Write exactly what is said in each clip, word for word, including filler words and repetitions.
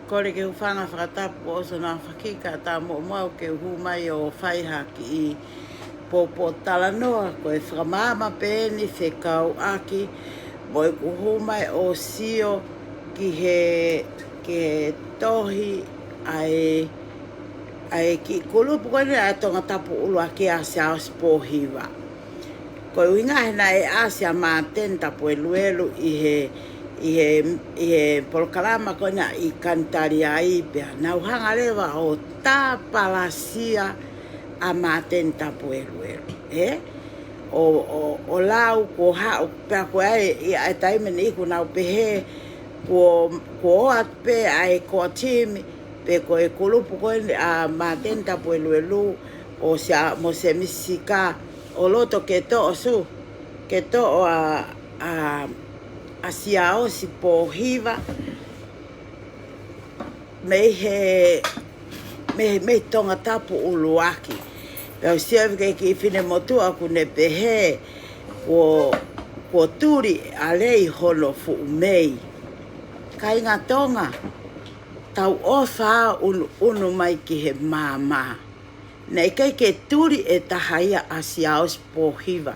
Kole ke u hūfanga he fakatapu ʻo ʻosi hono fakahā, ka ʻoku ou tui ʻoku ou hū mai ʻo fai ha kiʻi pōpōtalanoa, ko e fakamaama pē eni fekauʻaki mo ʻeku hū mai ʻo sio ki he, ki he tohi ʻa e, ʻa e kiʻi kulupu ko eni ʻa e Tongatapu ʻUluaki ʻa Siaosi Pōhiva. Ko e ʻuhinga he naʻe ʻasi ʻa Māteni Tapueluelu ʻi he, ʻi he, ʻi he polokalama ko ena ʻi Kanitaliai pea nau hanga leva ʻo tāpalasia ʻa Māteni Tapueluelu, ē? ʻO, ʻo, ʻo lau kuo haʻu pea ko e ʻai, ʻi he taimi ni kuo nau pehē kuo, kuo ʻoatu pē ʻa e core team, pe ko e kulupu ko eni ʻa Māteni Tapueluelu ʻo Sia-, mo Semisi Sika ʻo loto ke toʻo su, ke toʻo ʻa, ʻa, ʻa Siaosi Pōhiva mei he, mei he, mei Tongatapu ʻUluaki. Pea u sio ki he kiʻi finemotuʻa kuo ne pehē kuo, kuo tuli ʻa Lei hono fuʻu mei. Kāinga Tonga, tau ʻofa ʻunuʻunu mai ki he maama. Naʻe ʻikai ke tuli ʻe taha ia ʻa Siaosi Pōhiva.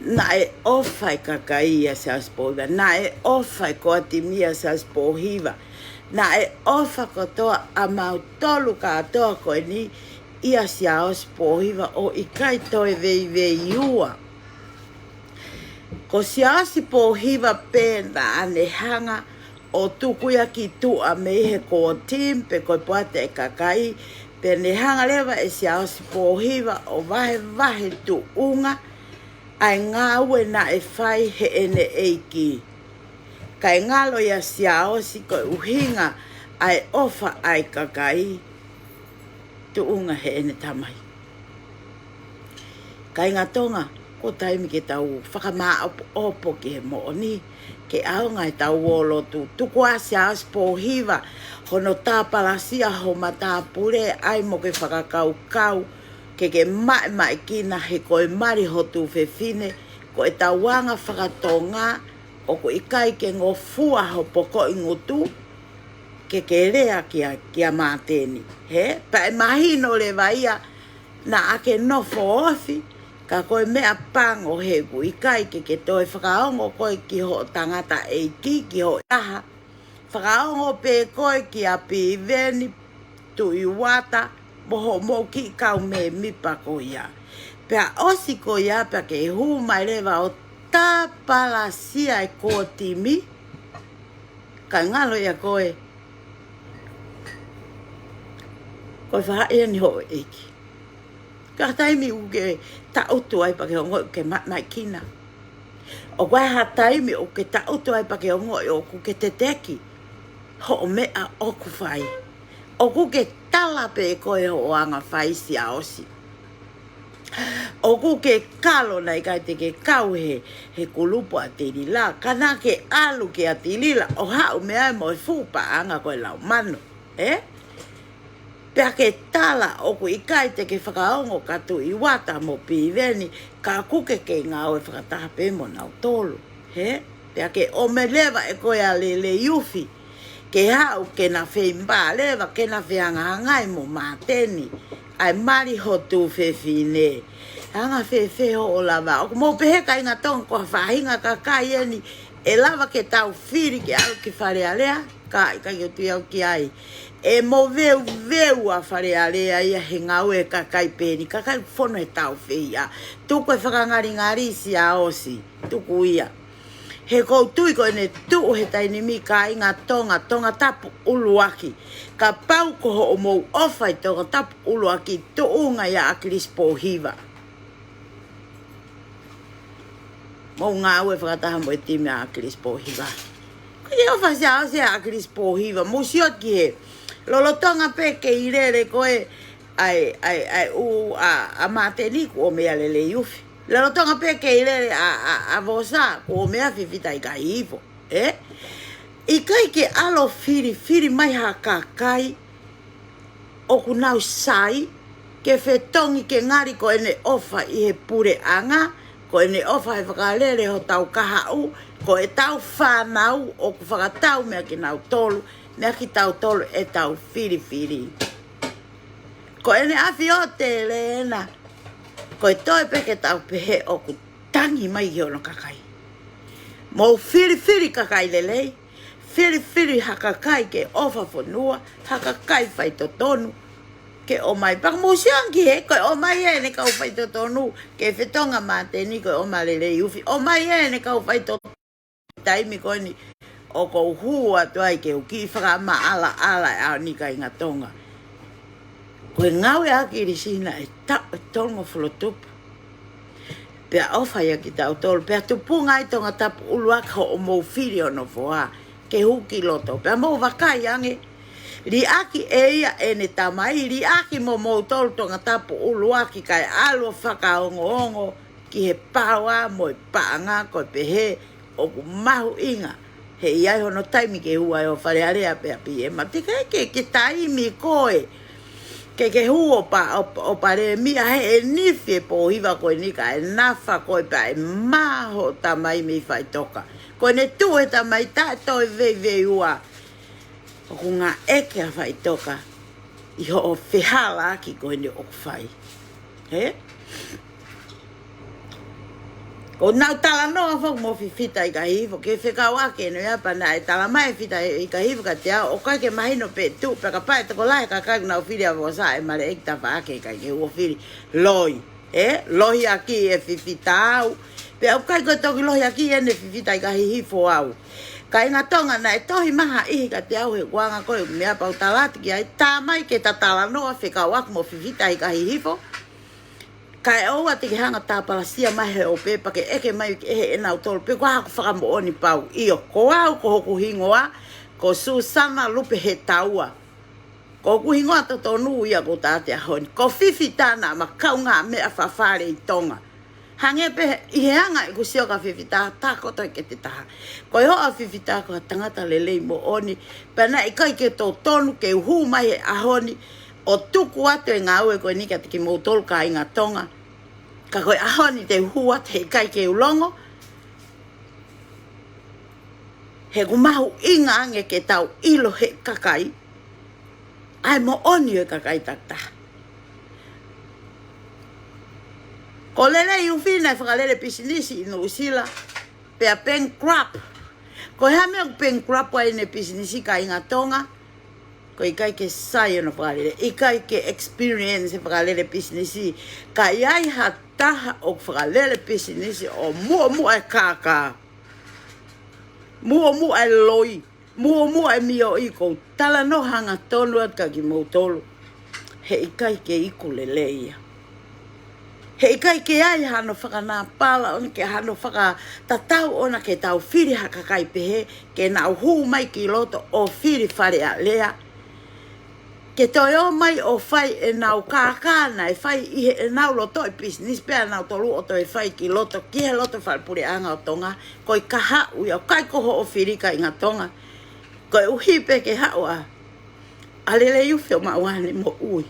Naʻe ʻofa e kakai ʻia Siaosi Pōhiva. Naʻe ʻofa e core team ʻia Siaosi Pōhiva. Naʻe ʻofa kotoa ʻa mautolu kātoa ko eni ʻia Siaosi Pōhiva ʻo ʻikai toe veiveiua. Ko Siaosi Pōhiva pē naʻa ne hanga ʻo tuku ia ki tuʻa mei he core team pe ko e poate e kakai, pea ne hanga leva ʻe Siaosi Pōhiva ʻo vahevahe tuʻunga ʻa e ngāue naʻe fai heʻene ʻeiki. Kae ngalo ia Siaosi ko e ʻuhinga ʻa e ʻofa ʻa e kakai tuʻunga heʻene tamai. Kāinga Tonga, ko e taimi ke tau fakamāʻopoʻopo ki he moʻoni, ke ʻaonga ʻetau ō lotu. Tuku ā Siaosi Pōhiva hono tāpalasia ho matāpule, ʻai mo ke fakakaukau, ke ke maʻemaʻekina he ko e mali ho tuofefine, ko ʻetau anga fakatonga, ʻoku ʻikai ke ngofua ho pokoʻi ngutu, ke ke lea kia, kia Māteni. Hē? Pea ʻe mahino leva ia naʻa ke nofo ofi, ka ko e meʻapango he ʻoku ʻikai ke ke toe fakaongo koe ki hoʻo tangataʻeiki, ki hoʻo ʻaha. Fakaongo pē koe kia Piveni, Tuʻi Uata, mo hoʻomou kiʻi kau mēmipa ko ia. Pea ʻosi ko ia, pea ke hū mai leva ʻo tāpalasia e core team, kae ngalo ia koe. Ko e faʻahi eni hoʻo ʻeiki. Ka taimi ʻoku ke taʻutu ai pea ke ongoʻi ʻoku ke maʻemaʻekina. ʻOku ʻi ai ha taimi ʻoku ke taʻutu ai pea ke ongoʻi ʻoku ke teteki hoʻo meʻa ʻoku fai. ʻOku ke tala pē koe hoʻo anga fai Siaosi. ʻOku ke kalo naʻe ʻikai te ke kau he, he kulupu ʻa Tilila. Ka naʻa ke ʻalu kia Tilila ʻo haʻu mei ai mo e fuʻu paʻanga ko e laumano. Ē? Pea ke tala ʻoku ʻikai te ke fakaongo kia Tuʻi Uata mo Piveni, ka ʻoku ke kei ngāue fakataha pē mo nautolu. Hē? Pea ke ʻomai leva ʻe koe ʻa Lelei Ufi ke haʻu ke na feimba leva, ke na fehangahangai mo Māteni. ʻAi mali ho tuofefine. Anga fēfē hoʻo lava. ʻOku mou pehē kāinga Tonga ko ha faʻahinga kakai eni ʻe lava ke tau fili ke ʻalu ki Fale Alea, ka ʻikai ke u tui au ki ai. ʻE moveuveu ʻa Fale Alea ia he ngāue kakai pē eni, kakai fonu he taufehiʻa. Tuku e fakangalingali Siaosi, tuku ia. He ʻoku ou tui ko ʻene tuʻu he taimi ni kāinga Tonga, Tongatapu ʻUluaki. Kapau ko hoʻomou ʻofa ʻi Tongatapu ʻUluaki tuʻunga ʻia ʻAkilisi Pōhiva. Mou ngāue fakataha mo e timi ʻa ʻAkilisi Pōhiva. Ko e ʻofa Siaosi ʻa ʻAkilisi Pōhiva. Mou sio ki he lolotonga pē kei lele ko ē ʻa e, ʻa e, ʻa e ʻū ʻa, ʻa Māteni kuo ʻomai ʻa Lelei Ufi. Lolotonga pē kei lele ʻa, ʻa, ʻa Vosa kuo ʻomai ʻa Fifita ʻIkai Ivo. Ē? ʻIkai ke ʻalu ʻo filifili mai ha kakai ʻoku nau sai, ke fetongi ke ngali ko ʻene ʻofa ʻi he puleʻanga, ko ʻene ʻofa he fakalele hotau kahaʻu, ko ʻetau fānau ʻoku fakatau meia kinautolu, meʻa kitautolu ʻetau filifili. Ko ʻene ʻafioʻi ʻe Lena, ko e toe pē ke tau pehē ʻoku tangi mai ki hono kakai. Mou filifili kakai lelei, filifili ha kakai ke ʻofa fonua, ha kakai faitotonu, ke ʻomai. Pea mou sio ange ki he, ko e ʻomai ʻene kau faitotonu, ke fetongi ʻa Māteni ko e ʻomai ʻa Lele Iufi. ʻOmai ʻene kau faitotonu taimi ko eni ʻoku ou hū atu ai ke u kiʻi fakamaʻalaʻala ʻa e ʻaho ni kāinga Tonga. Ko e ngāue ʻa ʻAkilisi naʻe taʻu ʻe tolungofulu tupu. Pea ʻofa ia kitautolu, pea tupunga ai Tongatapu ʻuluaki hoʻomou fili ʻo nofoa, ke hū ki loto. Pea mou vakai ange, liʻaki ʻe ia ʻene tamai, liʻaki mo moutolu Tongatapu ʻuluaki kae ʻalu ʻo fakaongoongo ki he paoa mo e paʻanga ko e pehē ʻoku mahuʻinga. He ʻi ai hono taimi ke hū ai ʻo Fale Alea pea pē ʻe mate ke, ke, ke taimi ko ē. Ke ke hū ʻo pa-, ʻo, ʻo Palēmia he ʻe nifi e pōhiva ko eni kae nafa ko ē pea ʻe maha hoʻo tamai mei faʻitoka. Ko ʻene tuʻu he tamai taʻe toe veiveiua. ʻOku ngāueʻaki ʻa faʻitoka ʻi hoʻo fehālaaki ko eni ʻoku fai. He? Ko ʻenau talanoa foki mo Fifita ʻIkahihifo ke fekauʻaki ʻene ia pea naʻe talamai ʻe Fifita ʻIkahihifo kiate au, ʻoku ʻikai ke mahino pe tuʻu, pea kapau ʻe tokolahi e kakai ʻoku nau fili ʻa Vosa ʻe Maleʻeki Tafaʻaki ʻikai ke u fili. Loi. He? Lohiakiʻi ʻe Fifita au. Pea ʻoku ʻikai ko e toki lohiakiʻi ʻe Fifita ʻIkahihifo au. Kāinga Tonga, naʻe tohi mai ha ʻihi kiate au he kuonga ko ē meʻa pea u tala atu ki ai, tā mai ke ta talanoa fekauʻaki mo Fifita ʻIkahihifo. Kae ʻoua te ke hanga ʻo tāpalasia mai he ʻope pea ke ʻeke mai ʻe heʻenautolu pe ko e hā hoku fakamoʻoni pau. ʻIo, ko au ko hoku hingoa, ko Susana Lupe Hetaua. Ko hoku hingoa totonu ia ko ʻeku ʻaho ni. Ko Fifita naʻa ma kaungāmeʻa fafale ʻi Tonga. Hangē pē ʻi he anga ʻeku sio kia Fifita, tā kotoa ke te taha. Ko e ʻofa ʻa Fifita ko ha tangata lelei moʻoni, pea naʻe ʻikai ke totonu ke u hū mai he ʻaho ni ʻo tuku atu e ngāue ko eni kiate kimoutolu kāinga Tonga. Ka ko e ʻaho ni te u hū atu he ʻikai ke u longo, he ʻoku mahuʻinga ange ke tau ʻilo he kakai ʻa e moʻoni ʻo e kakai takitaha. Ko Lele Iufi naʻe fakalele pisinisi ʻi Nuʻusila, pea bankrupt. Ko e hā e meʻa ʻoku bankrupt ai ʻene pisinisi kāinga Tonga? Ko e ʻikai ke sai hono fakalele, ʻikai ke experience e fakalele pisinisi. Ka ʻi ai ha taha ʻoku fakalele pisinisi ʻo muʻomuʻa e kākā, muʻomuʻa e loi, muʻomuʻa e mioʻi, ʻoku ou talanoa hangatonu atu kia kimoutolu. He ʻikai ke iku lelei ia. He ʻikai ke ai hano fakanapala, ʻo ne ke hano fakatatau ʻona ke tau fili ha kakai pehē, ke nau hū mai ki loto ʻo fili Fale Alea. Ke toe ō mai ʻo fai ʻenau kākā naʻe fai ʻi heʻenau loto ʻi pisinisi pea nautolu ʻo toe fai ki loto, ki he loto falepuleʻanga ʻo Tonga, ko e kahaʻu ia ʻoku ʻikai ko hoʻo fili kāinga Tonga. Koeʻuhi pē ke haʻu ʻa, ʻa Lele Iufi ʻo maʻu ʻene moʻui.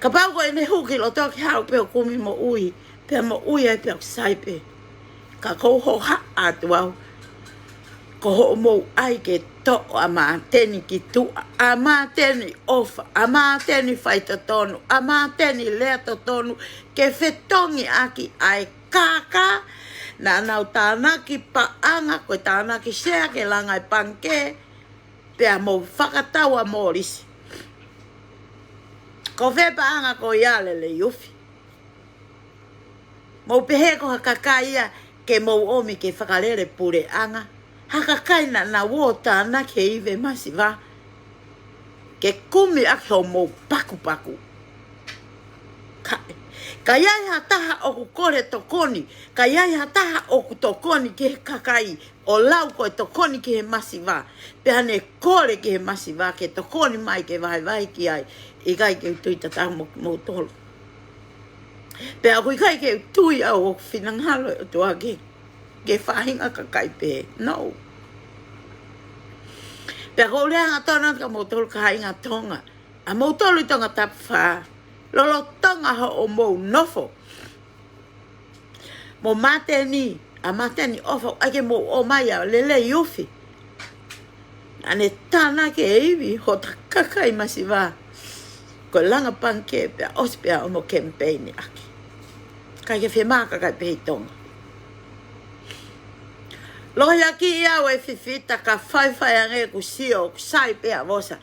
Kapau ko ʻene hū ki loto ke haʻu pē ʻo kumi moʻui, pea moʻui ai pea ʻoku sai pē. Ka ʻoku ou hohaʻa atu au, ko hoʻomou ʻai ke toʻo ʻa Māteni ki tuʻa, ʻa Māteni ʻofa, ʻa Māteni faitotonu, ʻa Māteni lea totonu, ke fetongi ʻaki ʻa e kākā naʻa nau tānaki paʻanga, ko e tānaki sea ke langa e pangikē, pea mou fakatau ʻa Molisi. Ko fē paʻanga ko ia Lele Iufi? Mou pehē ko ha kakai ia ke mou ʻomi ke fakalele puleʻanga. Ha kakai naʻa nau ō ʻo tānaki he ivi masiva ke kumi ʻaki hoʻomou pakupaku. Ka, ka ʻi ai ha taha ʻoku kole tokoni, ka ʻi ai ha taha ʻoku tokoni ki he kakai, ʻo lau ko e tokoni ki he masiva, pea ne kole ki he masiva ke tokoni mai ke vahevahe ki ai, ʻikai ke u tui tatau mo, moutolu. Pea ʻoku ʻikai ke u tui au ʻoku finangalo e ʻOtua ke, ke faʻahinga kakai pē. No. Pea ʻoku ou lea hangatonu kia moutolu kāinga Tonga. ʻA moutolu ʻi Tongatapu fā, lolotonga hoʻomou nofo mo Māteni, ʻa Māteni ʻofa, ʻai ke mou ō mai ʻa Lele Iufi. Naʻá ne tānaki e ivi hota kakai masiva. Ko e langa pangikē pea ʻosi pea ʻomo kemipeini ʻaki. ʻIkai ke fiemaʻu kakai pehē ʻi Tonga. Lohiakiʻi au ʻe Fifita ka faifai ange ʻeku sio ʻoku sai pē ʻa Vosa.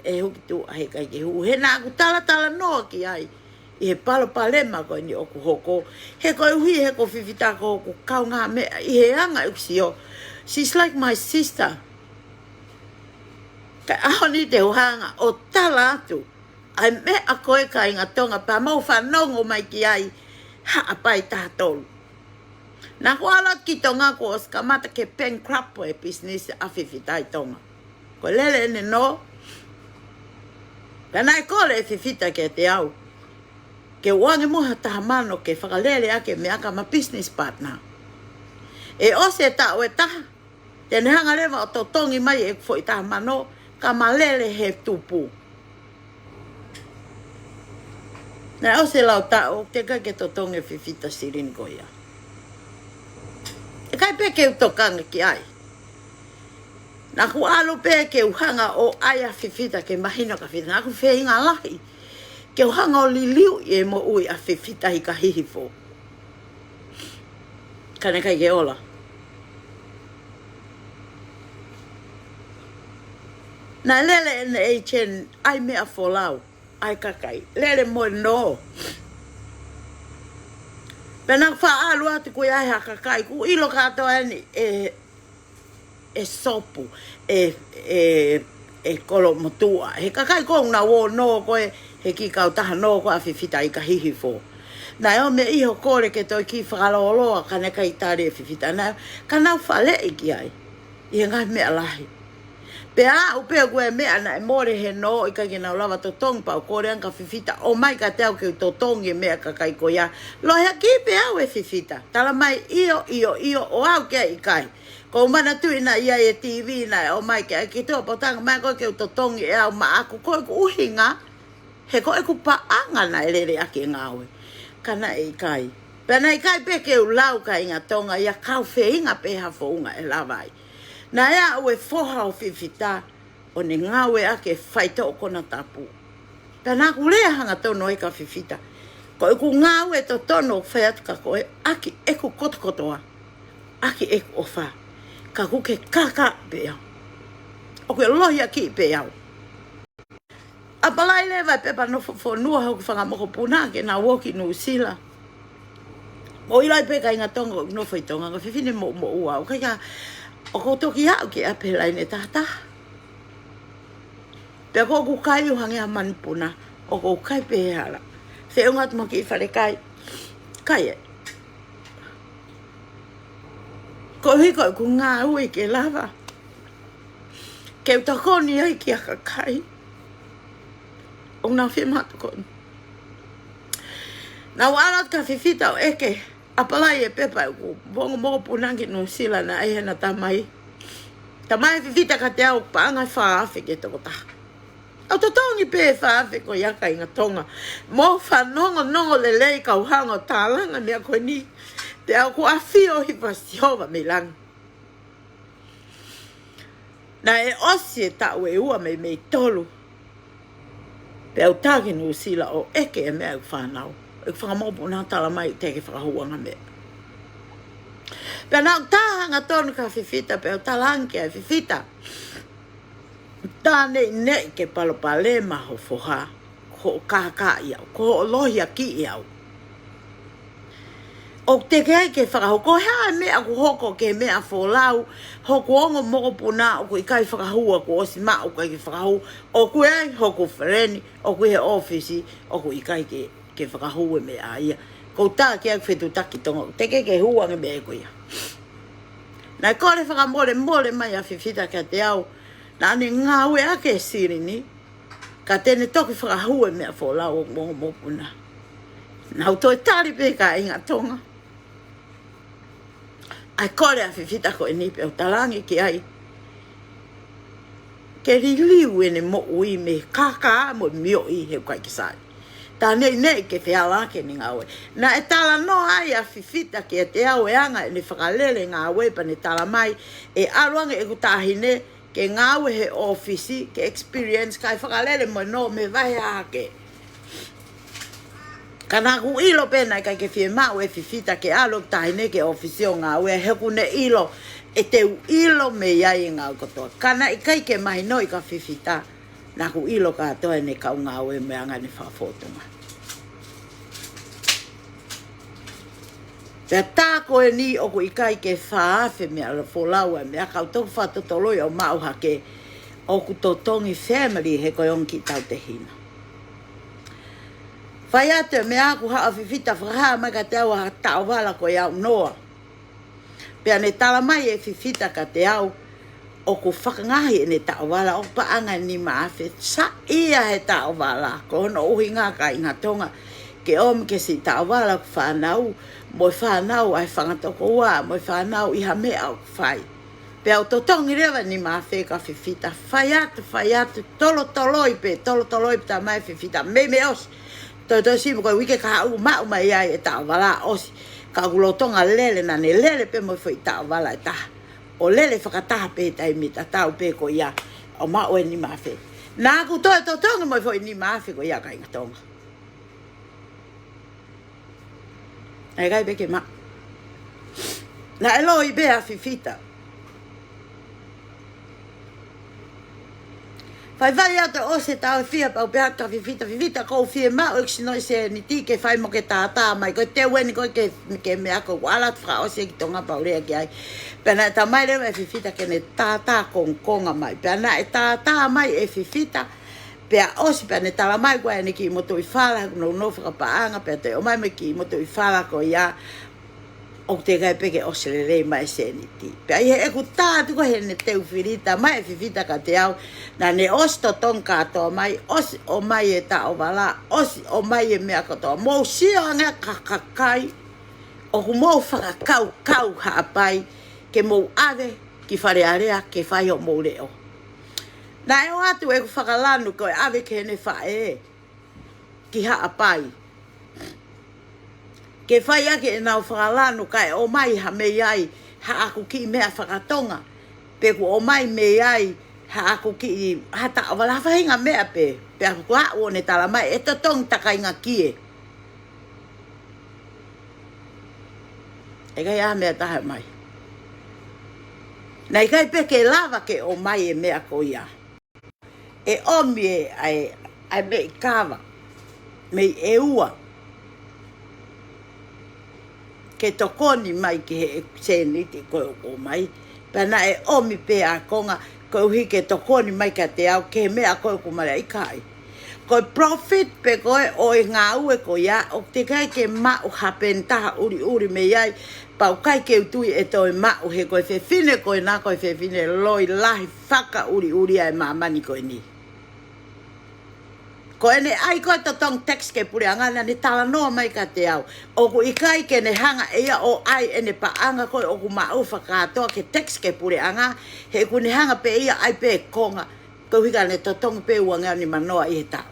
ʻE huki tuʻa he ʻikai ke hū. He naʻá ku talatalanoa ki ai ʻi he palopalema ko eni ʻoku hoko. He koeʻuhi he ko Fifita ko hoku kaungāmeʻa ʻi he anga ʻeku sio. She's like my sister. Ka ʻaho ni te u hanga ʻo tala atu ʻa e meʻa ko ē kāinga Tonga pea mou fanongo mai ki ai. Haʻapai taha tolu. Naʻá ku ʻalu atu ki Tonga kuo ʻosi kamata ke bankrupt e business ʻa Fifita ʻi Tonga. Ko e lele ʻene nō. Pea naʻe kole ʻe Fifita kiate au ke u ʻoange mo ha taha mano ke fakalele ʻaki e meʻa kia my business partner. ʻE ʻosi e taʻu ʻe taha, te ne hanga leva ʻo totongi mai e foʻi taha mano, ka ma lele he tupu. Naʻe ʻosi e lau taʻu, teʻeki ai ke totongi ʻe Fifita silini ko ia. ʻIkai pē ke u tokanga ki ai. Naʻá ku ʻalu pē ke u hanga ʻo ʻai ʻa Fifita ke mahino kia Fifita. Naʻá ku feinga lahi ke u hanga ʻo liliu e moʻui ʻa Fifita ʻi Kahihifo. Ka naʻe ʻikai ke ola. Naʻe lele ʻene agent ʻai meʻa folau, ʻai kakai. Lele mo e nō. Pea naʻá ku faʻa ʻalu atu ko ia he kakai. Kuo ʻilo kātoa eni e e Sopu, e, e, e Kolomotuʻa. He kakai ko ē naʻa nau ō nō ko ē he kiʻi kautaha nō ko ē ʻa Fifita ʻi Kahihifo. Naʻe ō mei ʻiho kole ke toe kiʻi fakalōloa ka naʻe ʻikai tali ʻe Fifita. Naʻe, ka nau faleʻi ki ai ʻi he ngaahi meʻa lahi. Pea aʻu pē ko e meʻa naʻe mole he nō ʻikai ke nau lava totongi pea u kole ange kia Fifita ʻomai kiate au ke u totongi e meʻa kakai ko ia. Lohiakiʻi pē au ʻe Fifita. Tala mai ʻio, ʻio, ʻio, ʻo au ke ʻikai. Ko u manatuʻi naʻe ʻi ai e TV naʻe ʻomai ke ʻai ki tuʻa pea u tala mai ko ē ke u totongi ʻe au maʻaku ko ʻeku ʻuhinga, he ko ʻeku paʻanga naʻe lele ʻaki e ngāue. Ka naʻe ʻikai. Pea naʻe ʻikai pē ke u lau kāinga Tonga ia ka u feinga pē ha founga ʻe lava ai. Naʻe aʻu e foha ʻo Fifita, ʻo ne ngāueʻaki e faitoʻo konatapu. Pea naʻá ku lea hangatonu ai kia Fifita. Ko ʻeku ngāue totonu ʻoku fai atu kia koe ʻaki ʻeku kotokotoa, ʻaki ʻeku ʻofa. Ka ʻoku ke kākaaʻi pē au. ʻOku ke lohiakiʻi pē au. ʻApalai leva e pepa nofo fonua hoku fanga mokopuna ke nau ō ki Nuʻusila. Mou ʻilo ai pē kāinga Tonga ʻoku ou nofo ʻi Tonga, ko e fefine moʻumoʻua au. Kae kehe, ʻoku ou toki aʻu ki ʻapi he laine tahataha. Pea ko ʻeku kai ʻoku hangē ha manupuna, ʻoku ou kai pē he hala. Feʻunga atu mo e kiʻi falekai. Kai ē. Koeʻuhi ko ʻeku ngāue ke lava ke u tokoni ai ki ha kakai ʻoku nau fiemaʻu tokoni. Naʻá ku ʻalu atu kia Fifita ʻo ʻeke, ʻapalai e pepa ʻeku ongo mokopuna ki Nuʻusila naʻe ʻi hena tamai. Talamai ʻe Fifita kiate au paʻanga ʻe fā afe ki he tokotaha. ʻOku ou totongi pē ʻe fā afe ko ia kāinga Tonga. Mou fanongonongo lelei kau hanga ʻo tālanga e meʻa ko eni. Pea ʻoku ʻafio hifo ʻa Sihova mei langi. Naʻe ʻosi e taʻu ʻe ua mei, mei tolu. Pea u tā ki Nuʻusila ʻo ʻeke e meʻa ʻeku fānau. ʻEku fanga mokopuna talamai teʻeki fakahū ange meʻa. Pea naʻá ku tā hangatonu kia Fifita, pea u talaange kia Fifita. Tā neʻineʻi ke palopalema ho foha, ko hoʻo kākaaʻi au, ko hoʻo lohiakiʻi au. ʻOku teʻeki ai ke fakahū, ko e hā e meʻa ʻoku hoko ki he meʻa folau, hoku ongo mokopuna ʻoku ʻikai fakahū, ʻoku ʻosi maʻu ʻikai ke fakahū, ʻoku ʻi ai hoku feleni, ʻoku ʻi he ʻōfisi, ʻoku ʻikai ke, ke fakahū e meʻa ia. Ko u tā ki ai fetuʻutaki Tonga, teʻeki ke hū ange meʻa ko ia. Naʻe kole fakamolemole mai ʻa Fifita kiate au, naʻá ne ngāueʻaki e silini, ka te ne toki fakahū e meʻa folau ʻo mo, mokopuna. Naʻá ku toe tali pē kāinga Tonga. ʻAi kole ʻa Fifita ko eni pea u talaange ki ai ke liliu ʻene moʻui mei he kākā mo e mioʻi he ʻikai ke sai. Tā neʻineʻi ke feala ke ne ngāue. Naʻe talanoa ai ʻa Fifita kiate au e anga ʻene fakalele ngāue pea ne talamai ʻe ʻalu ange ʻeku taʻahine ke ngāue he ʻōfisi, ke experience, kae fakalele mo e nō mei he vahe hahake. Ka naʻá ku ʻilo pē naʻe ʻikai ke fiemaʻu ʻe Fifita ke ʻalu ʻeku taʻahine ki he ʻōfisi ʻo ngāue, he ʻokú ne ʻilo ʻe te u ʻilo mei ai e ngāue kotoa. Ka naʻe ʻikai ke mahinoʻi kia Fifita, naʻá ku ʻilo kātoa ʻene kau ngāue mo e anga ʻene fakafōtunga. Pea tā ko eni ʻoku ʻikai ke fā afe meʻa la folau ʻa e meʻa ka u toki fakatotoloi ʻo maʻu hake ʻoku totongi family he ko e ongo kiʻi tautehina. Fai atu e meʻa kuo haʻu ʻa Fifita fakahā mai kiate au ʻa e taʻovala ko ia ʻa Noa. Pea ne tala mai ʻe Fifita kiate au, ʻoku fakangaohi ʻene taʻovala ʻoku paʻanga ʻe nima afe. Saiʻia he taʻovala, ko hono ʻuhinga kāinga Tonga, ke ʻomi ki he siʻi taʻovala ʻoku fānau, mo e fānau ʻa e fanga tokoua, mo e fānau ʻi ha meʻa ʻoku fai. Pea u totongi leva nima afe kia Fifita, fai atu, fai atu, tolotoloi pē, tolotoloi pē tā mai Fifita, meimei ʻosi. Toe toe sio mo ko e uike kahaʻu maʻu mai ai e taʻovala ʻosi. Ka ʻoku lolotonga lele naʻá ne lele pē mo e foʻi taʻovala ʻe taha. ʻO lele fakataha pē he taimi tatau pē ko ia ʻo maʻu e nima afe. Naʻá ku toe totongi mo e foʻi nima afe ko ia kāinga Tonga. ʻIkai pē ke maʻu. Naʻe loi pē ʻa Fifita. Faifai atu ʻosi e taʻu ʻe fiha pea u pehē atu kia Fifita, Fifita, ʻoku ou fiemaʻu ʻeku sino ʻi sēniti ke fai mo ke tātā mai. Ko e teu eni ko ē ke, ke meʻa ko ē ʻoku ala atu fakaʻosi ʻeku Tonga pea u lea ki ai. Pea naʻe tā mai leva ʻe Fifita ke ne tātā kongokonga mai. Pea naʻe tātā mai ʻe Fifita, pea ʻosi pea ne tala mai ko ʻene kiʻi motuʻi fala, he ʻoku nounou fakapaʻanga, pea toe ʻomai mo e kiʻi motuʻi fala ko ia, ʻoku teʻeki ai pē ke ʻosi lelei mai e sēniti. Pea ʻi heʻeku tā atu ko ē heʻene teu filita mai ʻe Fifita kiate au, naʻá ne ʻosi totongi kātoa mai, ʻosi ʻomai e taʻovala, ʻosi ʻomai e meʻa kotoa. Mou sio ange ki he kakai, ʻoku mou fakakaukau Haʻapai, ke mou ʻave ki Fale Alea ke fai hoʻomou leʻo. Naʻe ʻoatu ʻeku fakalanu ko e ʻave ki heʻene faʻē ki Haʻapai ke fai ʻaki ʻenau fakalanu kae ʻomai ha mei ai haʻaku kiʻi meʻa fakatonga, pe ʻoku ʻomai mei ai haʻaku kiʻi ha taʻovala, ha faʻahinga meʻa pē, pea ʻoku aʻu ʻo ne tala mai ʻe totongi ta kāinga kie. ʻIkai ha meʻa ʻe taha mai. Naʻe ʻikai pē ke lava ke ʻomai e meʻa ko ia. ʻE ʻomi e, ʻa e, ʻa e meʻi kava mei ʻEua ke tokoni mai ki he sēniti ko ē ʻoku ʻomai. Pea naʻe ʻomi pē ʻa e konga koeʻuhi ke tokoni mai kiate au ki he meʻa ko ē ʻoku male ai, ʻikai. Ko e profit pē ko ē ʻo e ngāue ko ia, ʻoku teʻeki ai ke maʻu ha peni taha ʻuliʻuli mei ai, pea ʻoku ʻikai ke u tui ʻe toe maʻu, he ko e fefine ko ena ko e fefine loi lahi fakaʻuliʻuli ʻa e māmani ko eni. Ko ʻene ʻai ko ē totongi tax ki he puleʻanga, naʻá ne talanoa mai kiate au, ʻoku ʻikai ke ne hanga ʻe ia ʻo ʻai ʻene paʻanga ko ē ʻoku maʻu fakakātoa ki he tax ki he puleʻanga, he ʻoku ne hanga pē ia ʻai pē konga, koeʻuhi ka ne totongi pē uangeau nimanoa ʻi he taʻu.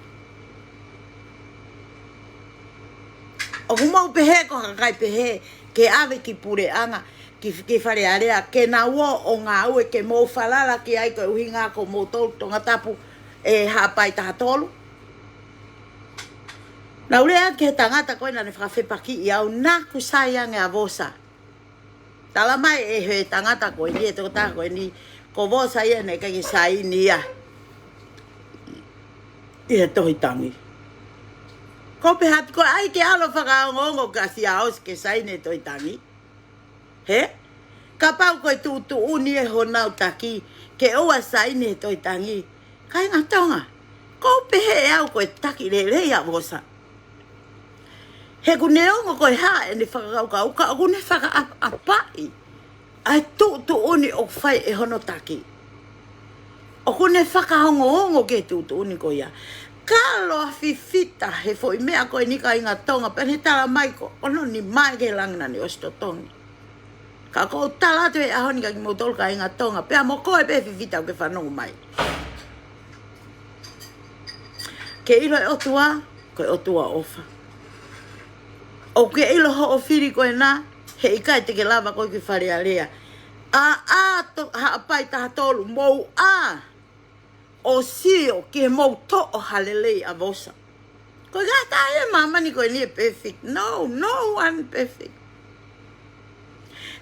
ʻOku mou pehē ko ha kakai pehē ke ʻave ki puleʻanga, ki, ki Fale Alea, ke nau ō ʻo ngāue ke mou falala ki ai ko e ʻuhinga ko moutolu Tongatapu ʻe Haʻapai taha tolu. Naʻá ku lea atu ki he tangata ko ē naʻá ne fakafepakiʻi au, naʻá ku sai ange ʻa Vosa. Tala mai ʻe he tangata ko eni, ʻe he tokotaha ko eni, ko Vosa ia naʻe ʻikai ke saini ia ʻi he tohi tangi. Ko e pehē atu ko e ʻai ke ʻalu ʻo fakaongoongo kia Siaosi ke saini e tohi tangi. Hē? Kapau ko e tuʻutuʻuni ʻe honau taki ke ʻoua saini he tohi tangi, kāinga Tonga, ʻoku ou pehē ʻe au ko e taki lelei ʻa Vosa. He ʻoku ne ongo ko e hā ʻene fakakaukau, ka ʻoku ne fakaʻapaʻapaʻi ʻa e tuʻutuʻuni ʻoku fai ʻe hono taki. ʻOku ne fakaongoongo ki he tuʻutuʻuni ko ia. Kalo ʻa Fifita he foʻi meʻa ko eni, kāinga Tonga, pea ne tala mai ko hono nima ia ki he langi naʻá ne ʻosi totongi. Ka ʻoku ou tala atu he ʻaho ni kia kimoutolu kāinga Tonga, pea mo koe pē Fifita ʻoku ke fanongo mai. Ke ʻilo e ʻOtua, ko e ʻOtua ʻofa. ʻOku ke ʻilo hoʻo fili ko ena, heʻikai te ke lava koe ki Fale Alea. ʻA, ʻa, to, Haʻapai taha tolu, mou ʻā ʻo sio ki he mou toʻo ha lelei ʻa Vosa. Ko e ngata ia māmani ko eni ʻe perfect. No, no one perfect.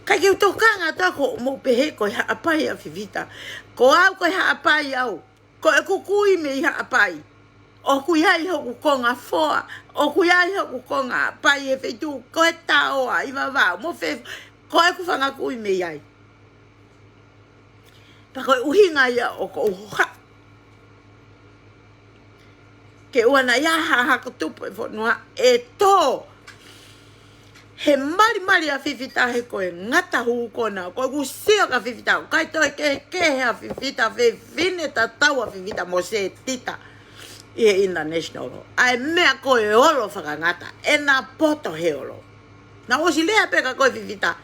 Kae ke u tokanga atu ko mou pehē ko e Haʻapai ʻa Fifita. Ko au ko e Haʻapai au. Ko ʻeku kui mei Haʻapai. ʻOku ʻi ai hoku konga foa. ʻOku ʻi ai hoku konga ʻapai he feituʻu ko e taoa ʻi Vavaʻu mo Fefo. Ko ʻeku fanga kui mei ai. Pea ko e ʻuhinga ia ʻoku ou hohaʻa ke ʻoua naʻa ʻi ai ha hako tupu ʻi he fonua ʻe tō he malimali ʻa Fifita he ko e ngata hū kona. Ko ʻeku sio kia Fifita, ʻoku ʻikai toe kehekehe ʻa Fifita, fefine tatau ʻa Fifita mo Setita ʻi he international law. ʻA e meʻa ko e olo fakangata, ʻena poto he olo. Naʻá ku ʻosi lea pē kia koe Fifita.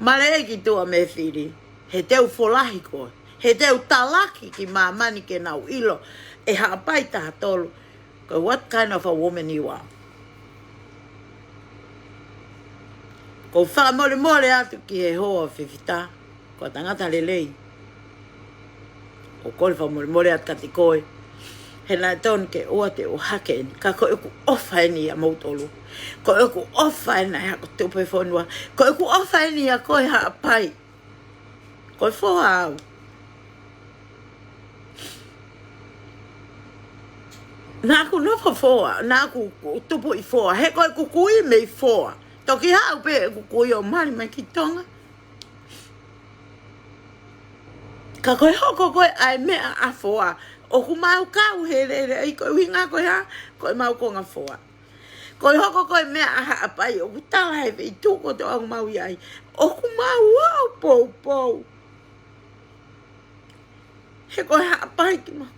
Mālō e ki tuʻa mei fili. He te u folahi koe. He te u talaki ki māmani ke nau ʻilo ʻe Haʻapai taha tolu ko what kind of a woman you are. ʻOku ou fakamolemole atu ki he hoa ʻo Fifita. Ko e tangata lelei. ʻOku ou kole fakamolemole atu kiate koe. He naʻe tonu ke ʻoua te u ʻohake eni. Ka ko ʻeku ʻofa eni ʻia moutolu. Ko ʻeku ʻofa eni ʻa e hako tupu ʻi he fonua. Ko ʻeku ʻofa eni ʻia koe Haʻapai. Ko e foa au. Naʻá ku nofo foa, naʻá ku tupu ʻi foa. He ko ʻeku kui mei foa. Toki haʻu pē ʻeku kui ʻo mali mai ki Tonga. Ka ko e hoko ko ē ʻa e meʻa ʻa foa, ʻoku mau kau he lele ai ko e ʻuhinga ko e hā, ko e mau konga foa. Ko e hoko ko e meʻa ʻa Haʻapai, ʻoku tala he feituʻu ko ē ʻoku mau ʻi ai. ʻOku mau ō poupou. He ko e Haʻapai ki mau.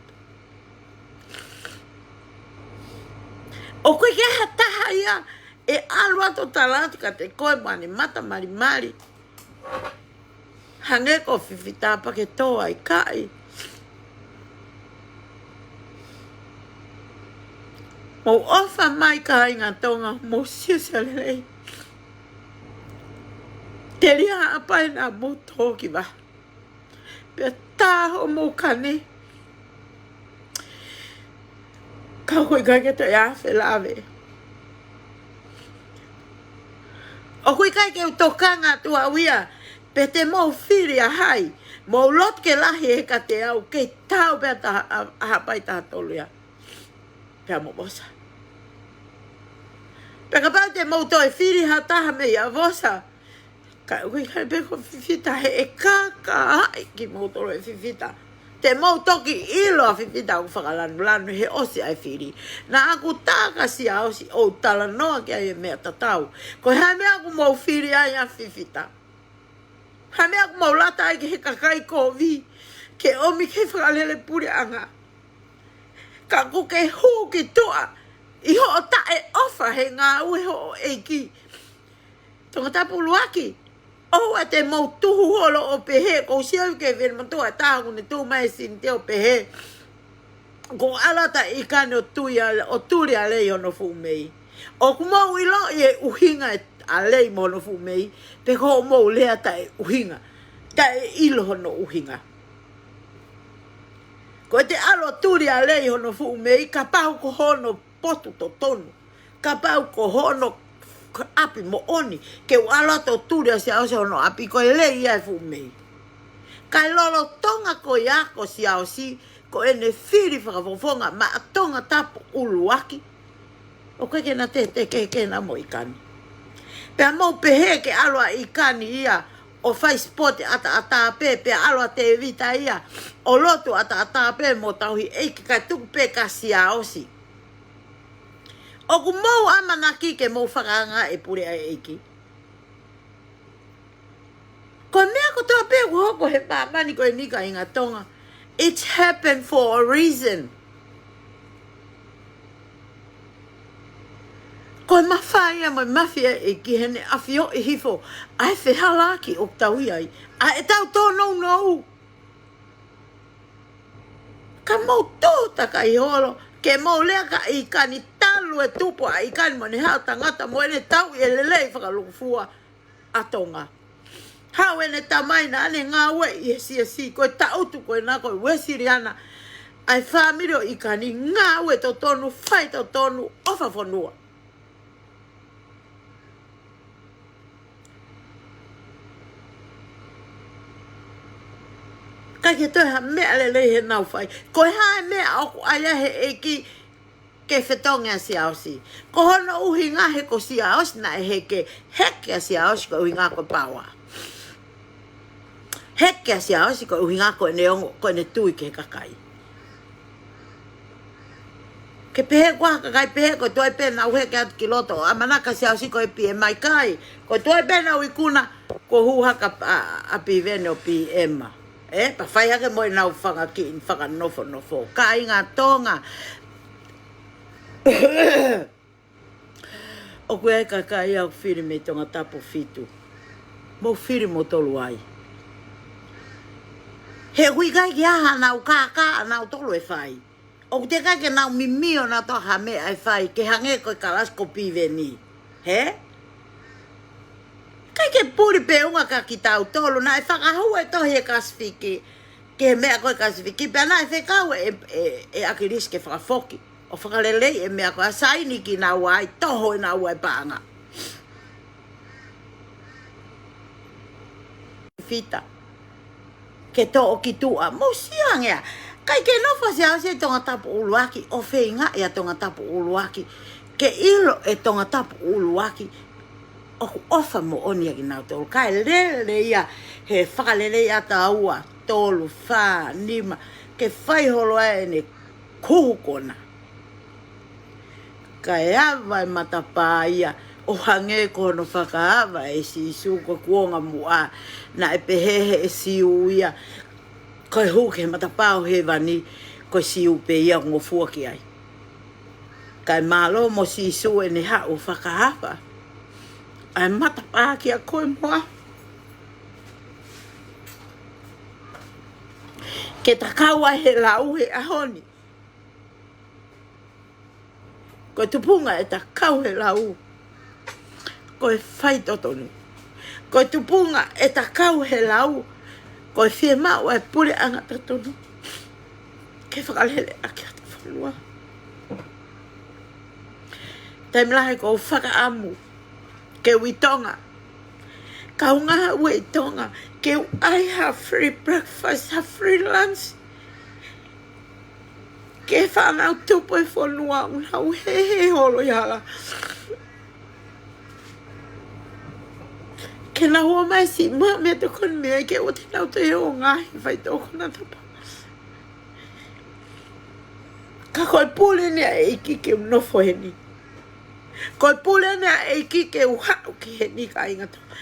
ʻOku ʻikai ke ha taha ia ʻe ʻalu atu ʻo tala atu kiate koe mane mata malimali. Hangē ko Fifita pea ke tō ai kaʻi. Mou ʻofa mai kāinga Tonga, mou siosio lelei. Telia Haʻapai naʻa mou tō ki vaha. Pea tā hoʻomou kani. Ka ʻoku ʻikai ke toe ʻi ai ha felāveʻi. ʻOku ʻikai ke u tokanga atu au ia, pe te mou fili ʻa hai, mou lotu ke lahi ʻe he kiate au, kei tau pē ʻa Haʻapai taha tolu ia. Pea mo Vosa. Pea kapau te mou toe fili ha taha meia Vosa. Ka ʻoku ʻikai pē ko Fifita he ʻe kākaaʻi kimoutolu ʻe Fifita. Te mou toki ʻilo ʻa Fifita ʻoku fakalanulanu he ʻosi ʻa e fili. Naʻá ku tā kia Siaosi ʻo talanoa ki ai e meʻa tatau. Ko e hā e meʻa ʻoku mou fili ai ʻa Fifita? Hā e meʻa ʻoku mou lata ai ki he kakai kovi ke ʻomi ki he fakalele puleʻanga? Ka ʻoku ke hū ki tuʻa ʻi hoʻo taʻeʻofa he ngāue hoʻo ʻeiki. Tongatapu ʻUluaki, ʻoua te mou tuhu holo ʻo pehē, ʻoku ou sio ki he fili motuʻa ʻe taha ʻoku ne tuʻu mai ʻi Sinitia ʻo pehē, ʻoku ou ʻalu atu ʻa ʻIkani ʻo tui ʻa, ʻo tuli ʻa Lei hono fuʻu mei. ʻOku mou ʻiloʻi e ʻuhinga ʻa Lei mo hono fuʻu mei, pe ko hoʻomou lea taʻeʻuhinga, taʻeʻilo hono ʻuhinga. Ko ʻete ʻalu ʻo tuli ʻa Lei hono fuʻu mei, kapau ko hono potu totonu. Kapau ko hono ʻapi moʻoni, ke u ʻalu atu ʻo tuli ʻa Siaosi hono ʻapi, ko e Lei ia e fuʻu mei. Kae lolotonga ko ia ko Siaosi, ko ʻene fili fakafofonga maʻa Tongatapu ʻUluaki. ʻOku ʻikai ke na tētē ke, ke na mo ʻIkani. Pea mou pehē ke ʻalu ʻa ʻIkani ia ʻo fai sipote ʻataʻatā pē, pea ʻalu ʻa Tēvita ia ʻo lotu ʻataʻatā pē mo tauhi ʻeiki kae tuku pē kia Siaosi. ʻOku mou ʻamanaki ke mou fakaangaʻi e pule ʻa e ʻeiki? Ko e meʻa kotoa pē ʻoku hoko he māmani ko eni kāinga Tonga, it's happened for a reason. Ko e mafai ia mo e mafia ʻe ʻEiki heʻene ʻafioʻi hifo ʻa e fehālaaki ʻoku tau ʻi ai, ʻa ʻetau tōnounou. Ka mou tō takai holo ke mou lea kia ʻIkani, talu e tupu ʻa ʻIkani mo ʻene haʻu tangata mo ʻene tauʻi e lelei fakalūkufua ʻa Tonga. Haʻu ʻene tamai naʻa ne ngāueʻi he siasi, ko e taʻutu ko ena ko e Uēsiliana, ʻa e fāmili ʻo ʻIkani, ngāue totonu, fai totonu, ʻofa fonua. ʻIkai ke toe ha meʻa lelei heʻenau fai. Ko e hā e meʻa ʻoku ʻai ai he ʻEiki ke fetongi ʻa Siaosi? Ko hono ʻuhinga he ko Siaosi naʻe heke, heke ʻa Siaosi ko e ʻuhinga ko e paoa. Heke ʻa Siaosi ko e ʻuhinga ko ʻene ongo, ko ʻene tui ki he kakai. Ke pehē ko e kakai pehē ko e tuai pē nau heke atu ki loto ʻo ʻamanaki ʻa Siaosi ko e PM, ʻikai. Ko e tuai pē nau ikuna, ko e hū hake ʻa, ʻa Piveni ʻo PM. Ē, pea fai hake mo ʻenau fanga kiʻi fakanofonofo. Kāinga Tonga. ʻOku ʻi ai e kakai ʻoku fili mei Tongatapu fitu. Mou fili moutolu ai. He ʻoku ʻikai ke ʻi ai haʻanau kākā ʻanautolu ʻe fai. ʻOku teʻeki ai ke nau mimio nautolu ha meʻa ʻe fai, ke hangē ko e kalasi ko Piveni. Hē? ʻIkai ke puli pē ʻunga kia kitautolu, naʻe fakahū e tohi ʻa e Kasifiki, ki he meʻa ko e Kasifiki, pea naʻe fekau ʻe, ʻe, ʻe ʻAkilisi ke fakafoki ʻo fakaleleiʻi e meʻa ko ē, ʻa saini kinaua ai, toho ʻenaua e paʻanga. Fita. Ke toʻo ki tuʻa, mou sio ange ā. ʻIkai ke nofo ʻa Siaosi ʻi Tongatapu ʻUluaki, ʻo feingaʻi ʻa Tongatapu ʻUluaki ke ʻilo ʻe Tongatapu ʻUluaki ʻoku ʻofa moʻoni ʻa kinautolu. Kae lele ia he fakalelei ʻa taua, tolu, fā, nima, ke fai holo ai ʻene kuhu kona. Kae ava e matapā ia, ʻo hangē ko hono fakaava ʻe Sīsū ko e kuonga muʻa, naʻe pehē ʻe he Siu ia, ko e hū ki he matapā ʻo hēvani, ko e Siu pē ia ʻoku ngofua ki ai. Kae mālō mo Sīsū ʻene haʻu ʻo fakaava ʻa e matapā kia koe mo au. Ke ta kau ai he lau he ʻaho ni. Ko e tupunga ʻeta kau he lau, ko e faitotonu. Ko e tupunga ʻeta kau he lau, ko e fiemaʻu ʻa e puleʻanga totonu ke fakalele ʻaki ʻa e fonua. Taimi lahi ʻoku ou fakaʻamu ke u ʻi Tonga, kau ngāue ʻi Tonga, ke u ʻai ha free breakfast, ha free lunch ki he fānau tupu ʻo e fonua ʻoku nau hēhē holo ʻi he hala. Ke nau ō mai siʻi maʻu meʻatokoni mei ai, ke ʻoua te nau toe ō ʻo ngaohi faitoʻo konatapu. Ka ko e pule eni ʻa e ʻEiki ke u nofo heni. Ko e pule eni ʻa e ʻEiki ke u haʻu ki heni, kāinga Tonga,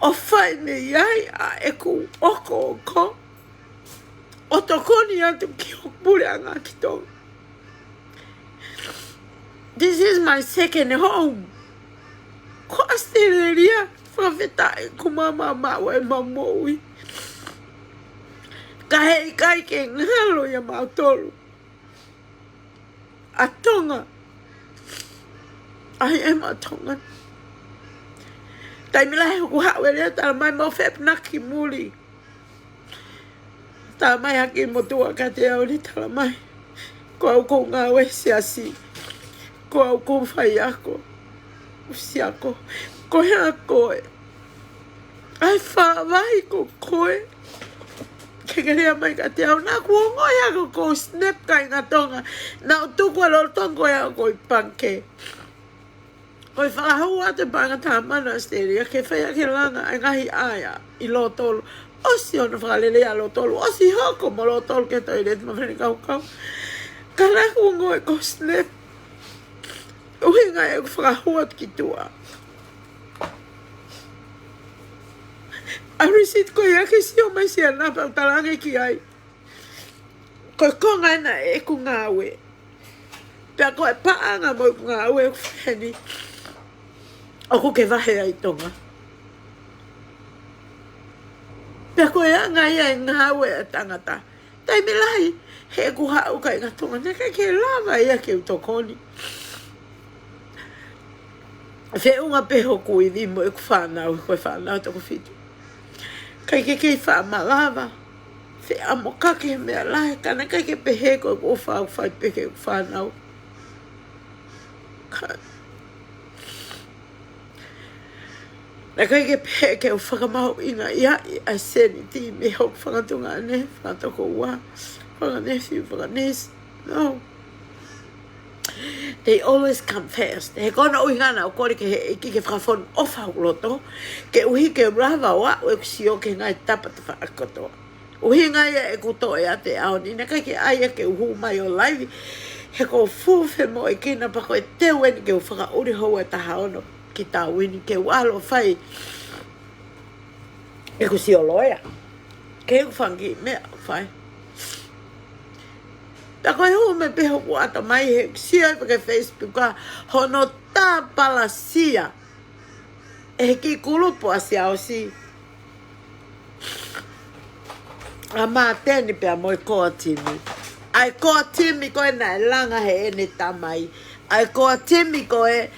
ʻo fai mei ai ʻa ʻeku ʻokoʻoko ʻo tokoni atu ki hoku puleʻanga ʻi Tonga. This is my second home. Ko ʻAositelēlia, fakafetaʻi, ʻoku maumau ʻemau moʻui. Ka heʻikai ke ngalo ʻia mautolu ʻa Tonga, ʻa e ʻEiki ʻo Tonga. Taimi lahi ʻoku haʻu e lea, talamai mou feʻapunaki ki muli. Talamai ha kiʻi motuʻa kiate au, ne talamai, ko au ʻoku ou ngāue he siasi, ko au ʻoku ou faiako, ʻusiako. Ko e hā koe? ʻA e fāvai ko koe ke ke lea mai kiate au. Naʻa ku ongoʻi hake ʻoku ou snap, kāinga Tonga. Naʻa ku tuku ʻa lolotonga ko ē ʻoku ou ʻi pangikē. Ko e fakahū atu e paʻanga Tāmana ʻAositelēlia ke fai ʻaki e langa ʻa e ngaahi ʻea ʻi lotolu. ʻOsi hono fakalelei ʻa lotolu, ʻosi hoko mo lotolu ki he toileti mo e fale kaukau. Ka naʻa ku ongoʻi ʻoku ou snap. ʻUhinga ʻeku fakahū atu ki tuʻa. ʻA e receipt ko ia ke sio mai siʻana pea u talaange ki ai, ko e konga ena ʻeku ngāue. Pea ko e paʻanga mo ʻeku ngāue ʻoku fai heni, ʻoku ke vahe ai ʻi Tonga. Pea ko e anga ia e ngāue ʻa e tangata. Taimi lahi, heʻeku haʻu, kāinga Tonga, naʻe ʻikai ke lava ia ke u tokoni. Feʻunga pē hoku ivi mo ʻeku fānau, ko e fānau toko fitu. ʻIkai ke kei faʻa malava. Feʻamokaki he meʻa lahi, ka naʻe ʻikai ke pehē ko ʻeku ʻofa ʻoku fai pē ki heʻeku fānau. Ka naʻe ʻikai ke pehē ke u fakamahuʻingaʻia ʻa e sēniti mei hoku fanga tuongaʻane, fanga tokoua, fanga nefi, fanga nisi. No. They always come first. He ko hono ʻuhinga naʻa ku kole ki he ʻEiki ke fakafonu ʻofa hoku loto, koeʻuhi ke u lava ʻo aʻu ʻeku sio ki he ngaahi tapa tafaʻaki kotoa. ʻUhinga ia ʻeku toʻo ʻa e ʻaho ni, naʻe ʻikai ke ʻai ia ke u hū mai ʻo laivi, he ʻoku ou fuʻu femoʻuekina pea ko e teu eni ke u fakaʻuli houa ʻe taha ono ki Tāuini ke u ʻalu ʻo fai ʻeku sio loea. Ke u fanga kiʻi meʻa ʻoku fai. Pea ko e hū mai pē hoku ʻatamai he sio ai pē ki he Facebook ʻa hono tāpalasia ʻe he kiʻi kulupu ʻa Siaosi, ʻa Māteni pea mo e Koatimi. ʻA e Koatimi ko ē naʻe langa heʻene tamai. ʻA e Koatimi ko ē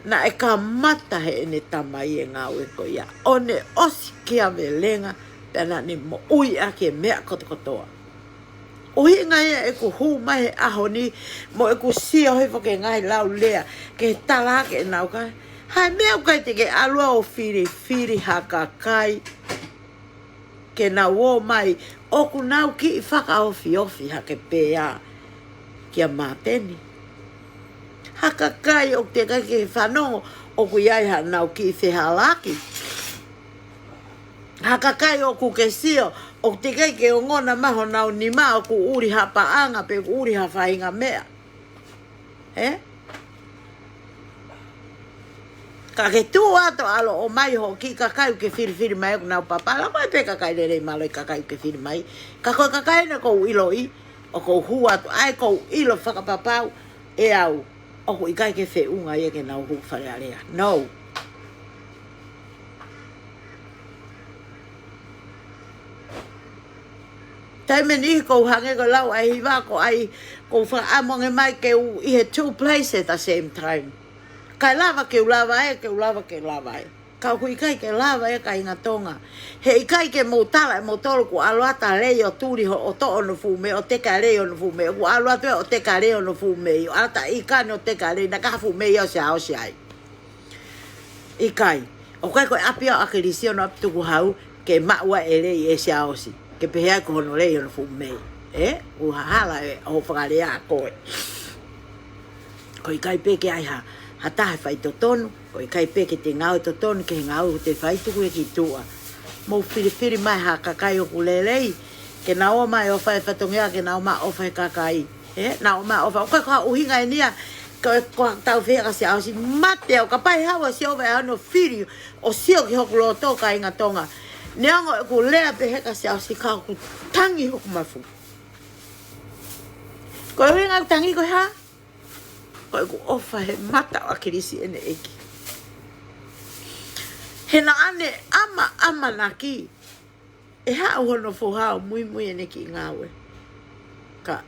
naʻe kamata heʻene tamai e ngāue ko ia. ʻO ne ʻosi kiavelenga pea naʻa ne moʻui ʻaki e meʻa kotokotoa. ʻUhinga ia ʻeku hū mai he ʻaho ni mo ʻeku sio hifo ki he ngaahi lau lea, ke tala ke nau kai. Hai meʻa ʻoku ʻikai te ke ʻalu ʻo filifili ha kakai ke nau ō mai, ʻoku nau kiʻi fakaofiofi hake pē ā kia Māteni. Ha kakai ʻoku teʻeki ke fanongo, ʻoku ʻi ai haʻanau kiʻi fehālaaki. Ha kakai ʻoku ke sio, ʻoku teʻeki ke ongona mai honau nima, ʻoku ʻuli ha paʻanga, pe ʻoku ʻuli ha faʻahinga meʻa. Ē? Ka ke tuʻu atu ʻo ʻalu ʻo ʻomai hoʻo kiʻi kakai ʻoku ke filifili mai ʻoku nau papala, ko e pē kakai lelei mālohi kakai ʻoku ke fili mai. Ka ko e kakai ena ʻoku ou ʻiloʻi, ʻoku ou hū atu, ʻa ē ʻoku ou ʻilo fakapapau ʻe au ʻoku ʻikai ke feʻunga ia ke nau hū Fale Alea. No. Taimi ʻe niʻihi ʻoku ou hangē ko e lau ʻa e hiva, ʻoku ʻai, ʻoku ou fakaʻamu ange mai ke u ʻi he two place at the same time. Kae lava ke u lava ē, ke u lava ke lava ē. Ka ʻoku ʻikai ke lava ē, kāinga Tonga. He ʻikai ke mou tala ʻe moutolu ʻoku ʻalu atu ʻa Lei ʻo tuli hoʻo toʻo hono fuʻu mei, ʻo teka ʻe Lei hono fuʻu mei, ʻoku ʻalu atu ē ʻo teka ʻe Lei hono fuʻu mei, ʻo ʻalu atu ʻa ʻIkani ʻo teka ʻe Lei, naʻe ʻikai ha fuʻu mei ʻo Siaosi ai. ʻIkai. ʻOku ʻikai ko e ʻapi ʻo ʻAkilisi hono ʻapi tukuhau ke maʻu ai e lei ʻe Siaosi, ke pehē ai ko hono lei hono fuʻu mei. Ē? ʻOku hala ē hoʻo fakalea ʻa koe. ʻOku ʻikai pē ke ʻi ai ha, ha taha ʻe fai totonu, ʻoku ʻikai pē ke te ngāue totonu ki he ngāue ʻoku te fai, tuku ia ki tuʻa. Mou filifili mai ha kakai ʻoku lelei, ke nau ō mai ʻo fai fatongia, ke nau ō mai ʻo fai kakai. Ē, nau ō mai ʻo fai, ʻoku ʻikai ko ha ʻuhinga eni ia, ko, ko ʻetau fehiʻa kia Siaosi, mate au, kapau ʻe haʻu ʻa Siaosi ʻo fili, ʻo sio ki hoku loto, kāinga Tonga. Neongo ʻeku lea pehē kia Siaosi, ka ʻoku tangi hoku mafu. Ko e ʻuhinga ʻeku tangi ko e hā? Ko ʻeku ʻofa he mata ʻo ʻAkilisi ʻene ʻEiki. He naʻa ne ʻama, ʻamanaki ʻe haʻu hono foha ʻo muimui ʻene kiʻi ngāue. Ka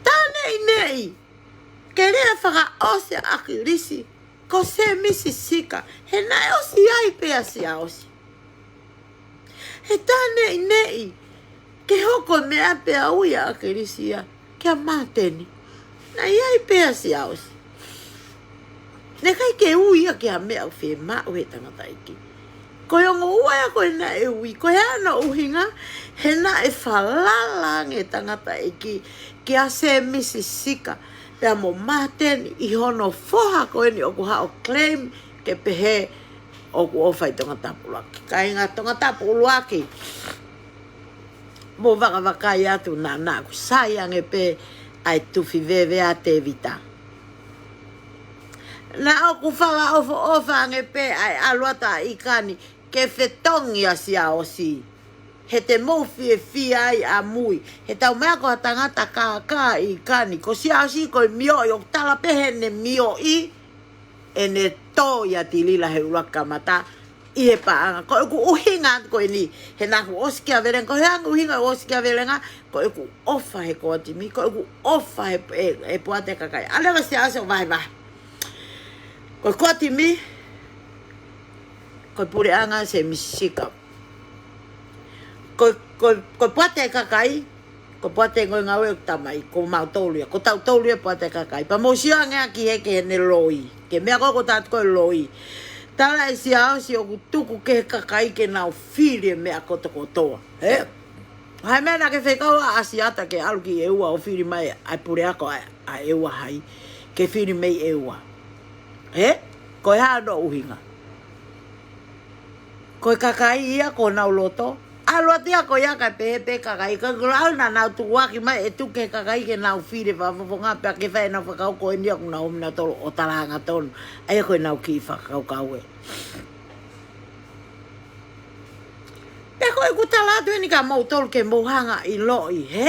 tā neʻineʻi ke lea fakaʻosi ʻa ʻAkilisi ko Sēmisi Sika, he naʻe ʻosi ʻi ai pē ʻa Siaosi. He tā neʻineʻi ke hoko e meʻa pea ui ʻa ʻAkilisi ia kia Māteni, naʻe ʻi ai pē ʻa Siaosi. Naʻe ʻikai ke ui ia ki ha meʻa ʻoku fiemaʻu ʻe he tangataʻeiki. Ko e ongo ua ia ko ē naʻe ui, ko e hā hono ʻuhinga? He naʻe falala ange e tangataʻeiki kia Sēmisi Sika pea mo Māteni ʻi hono foha ko eni ʻoku haʻu ʻo claim ke pehē ʻoku ʻofa ʻi Tongatapu ʻUluaki. Kāinga Tongatapu ʻUluaki, mou vakavakai atu, naʻa, naʻa ku sai ange pē ʻa e tufi veve ʻa Tēvita. Naʻa ku fakaʻofoʻofa ange pē ʻa e ʻalu atu ʻa ʻIkani ke fetongi ʻa Siaosi. He te mou fiefia ai ʻamui. He taumaiā ko ha tangata kākā ʻa ʻIkani. Ko Siaosi ko e mioʻi, ʻoku tala pē heʻene mioʻi ʻene tō ʻia Tilila he ʻuluaki kamata ʻi he paʻanga. Ko ʻeku ʻuhinga atu ko eni, he naʻa ku ʻosi kiavelenga, ko e hā hoku ʻuhinga ʻosi kiavelenga? Ko ʻeku ʻofa he Koatimi, ko ʻeku ʻofa he, he, he Poate Kakai. ʻAlu leva Siaosi ʻo vahevahe. Ko e Koatimi, ko e puleʻanga Sēmisi Sika. Ko, ko, ko e poate ʻa e kakai, ko e poate ʻa e ngaahi ngāue ʻo e tamai, ko mautolu ia, ko tautolu ia e poate ʻa e kakai. Pea mou sio ange ʻaki hē ki heʻene loi. Ko e meʻa ko ē ʻoku tala atu ko e loi. Tala ʻe Siaosi ʻoku tuku ki he kakai ke nau fili e meʻa kotokotoa. Hē? Hai meʻa naʻa ke fekau ʻa ʻAsiata ke ʻalu ki ʻEua ʻo fili mai ʻa e puleako ʻa, ʻa ʻEua hai. Ke fili mei ʻEua. Hē? Ko e hā hono ʻuhinga? Ko e kakai ia ko honau loto. ʻAlu atu ia ko ia kae pehē pē kakai ka kulau naʻa nau tukuaki mai ʻe tuku ki he kakai ke nau fili fakafofonga pea ke fai ʻenau fakakaukau ko eni ʻoku nau ʻomi nautolu ʻo tala hangatonu. ʻA ia ko ʻenau kiʻi fakakaukau ē. Pea ko ʻeku tala atu eni kia moutolu ke mou hanga ʻo ʻiloʻi, hē?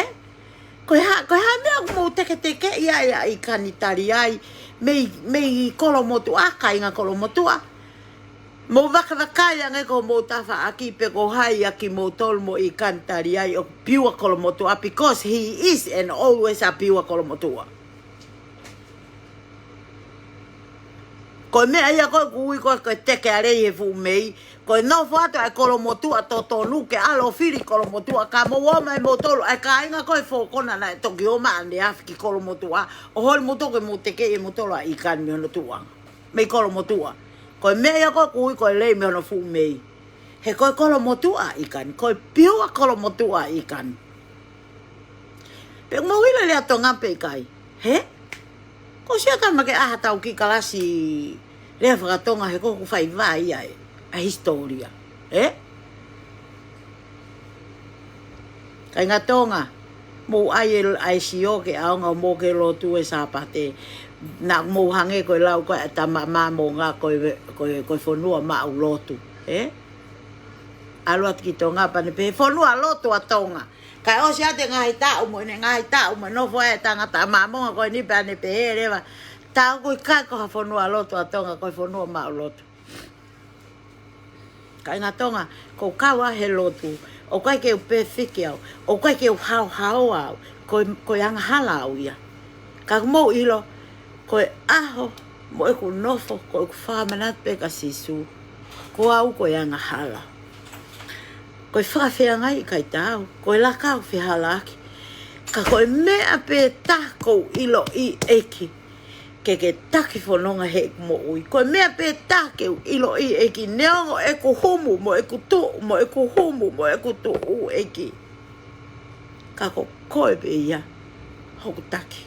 Ko e hā, ko e hā e meʻa ʻoku mou teketekeʻi ai ʻa ʻIkani Taliai mei, mei Kolomotuʻa, kāinga Kolomotuʻa. Mou vakavakai ange ko hoʻomou tafaʻaki pe ko hai ʻa kimoutolu mo ʻIkani Taliai ʻoku pure Kolomotuʻa, because he is and always a pure Kolomotuʻa. Ko e meʻa ia ko ē ʻoku ui ko ē ko e teke ʻa lei he fuʻu mei, ko e nofo atu ʻa e Kolomotuʻa totonu ke ʻalu ʻo fili Kolomotuʻa, ka mou ō mai moutolu ʻa e kāinga ko ē Four Corners naʻe toki ō mai ʻaneafi ki Kolomotuʻa, ʻo holi moutolu ke mou tekeʻi ʻe moutolu ʻa ʻIkani mei hono tuʻuʻanga. Mei Kolomotuʻa. Ko e meʻa ia ko ē ʻoku ui ko e lei mei hono fuʻu mei. He ko e Kolomotuʻa ʻa ʻIkani, ko e pure Kolomotuʻa ʻa ʻIkani. Pe ʻoku mou ʻilo e lea Tonga pe ʻikai. Hē? Ko e sio atu mai ke ʻai haʻatau kiʻi kalasi lea fakatonga he ko ʻeku fai vai ai ʻa e hisitōlia. Hē? Kāinga Tonga, mou ʻai e, ʻai e sio ke ʻaonga ʻo mou ke lotu he Sāpate. Naʻa mou hangē ko e lau ko ē ʻa e Tama Māmonga ko e, ko e, ko e fonua maʻu lotu. Hē? ʻAlu atu ki Tonga pea ne pehē fonua lotu ʻa Tonga. Kae ʻosi atu e ngaahi taʻu mo ʻene ngaahi taʻu mo e nofo ʻa e tangata Māmonga ko eni pea ne pehē leva, tā ʻoku ʻikai ko ha fonua lotu ʻa Tonga, ko e fonua maʻu lotu. Kāinga Tonga, ko e kau ʻa e lotu, ʻoku ʻikai ke u pēfiki au, ʻoku ʻikai ke u haohaoa au, ko e, ko e angahala au ia. Ka ʻoku mou ʻilo, ko e ʻaho mo ʻeku nofo, ko ʻeku fakamanatu pē kia Sīsū, ko au ko e angahala. Ko e fakafeangai ʻikai taau, ko e laka ʻoku fehālaaki. Ka ko e meʻa pē taha ʻoku ou ʻiloʻi ʻEiki, ke ke taki fononga heʻeku moʻui. Ko e meʻa pē taha ke u ʻiloʻi ʻEiki, neongo ʻeku humu mo ʻeku tuʻu, mo ʻeku humu mo ʻeku tuʻu ʻEiki, ka ko koe pē ia hoku taki.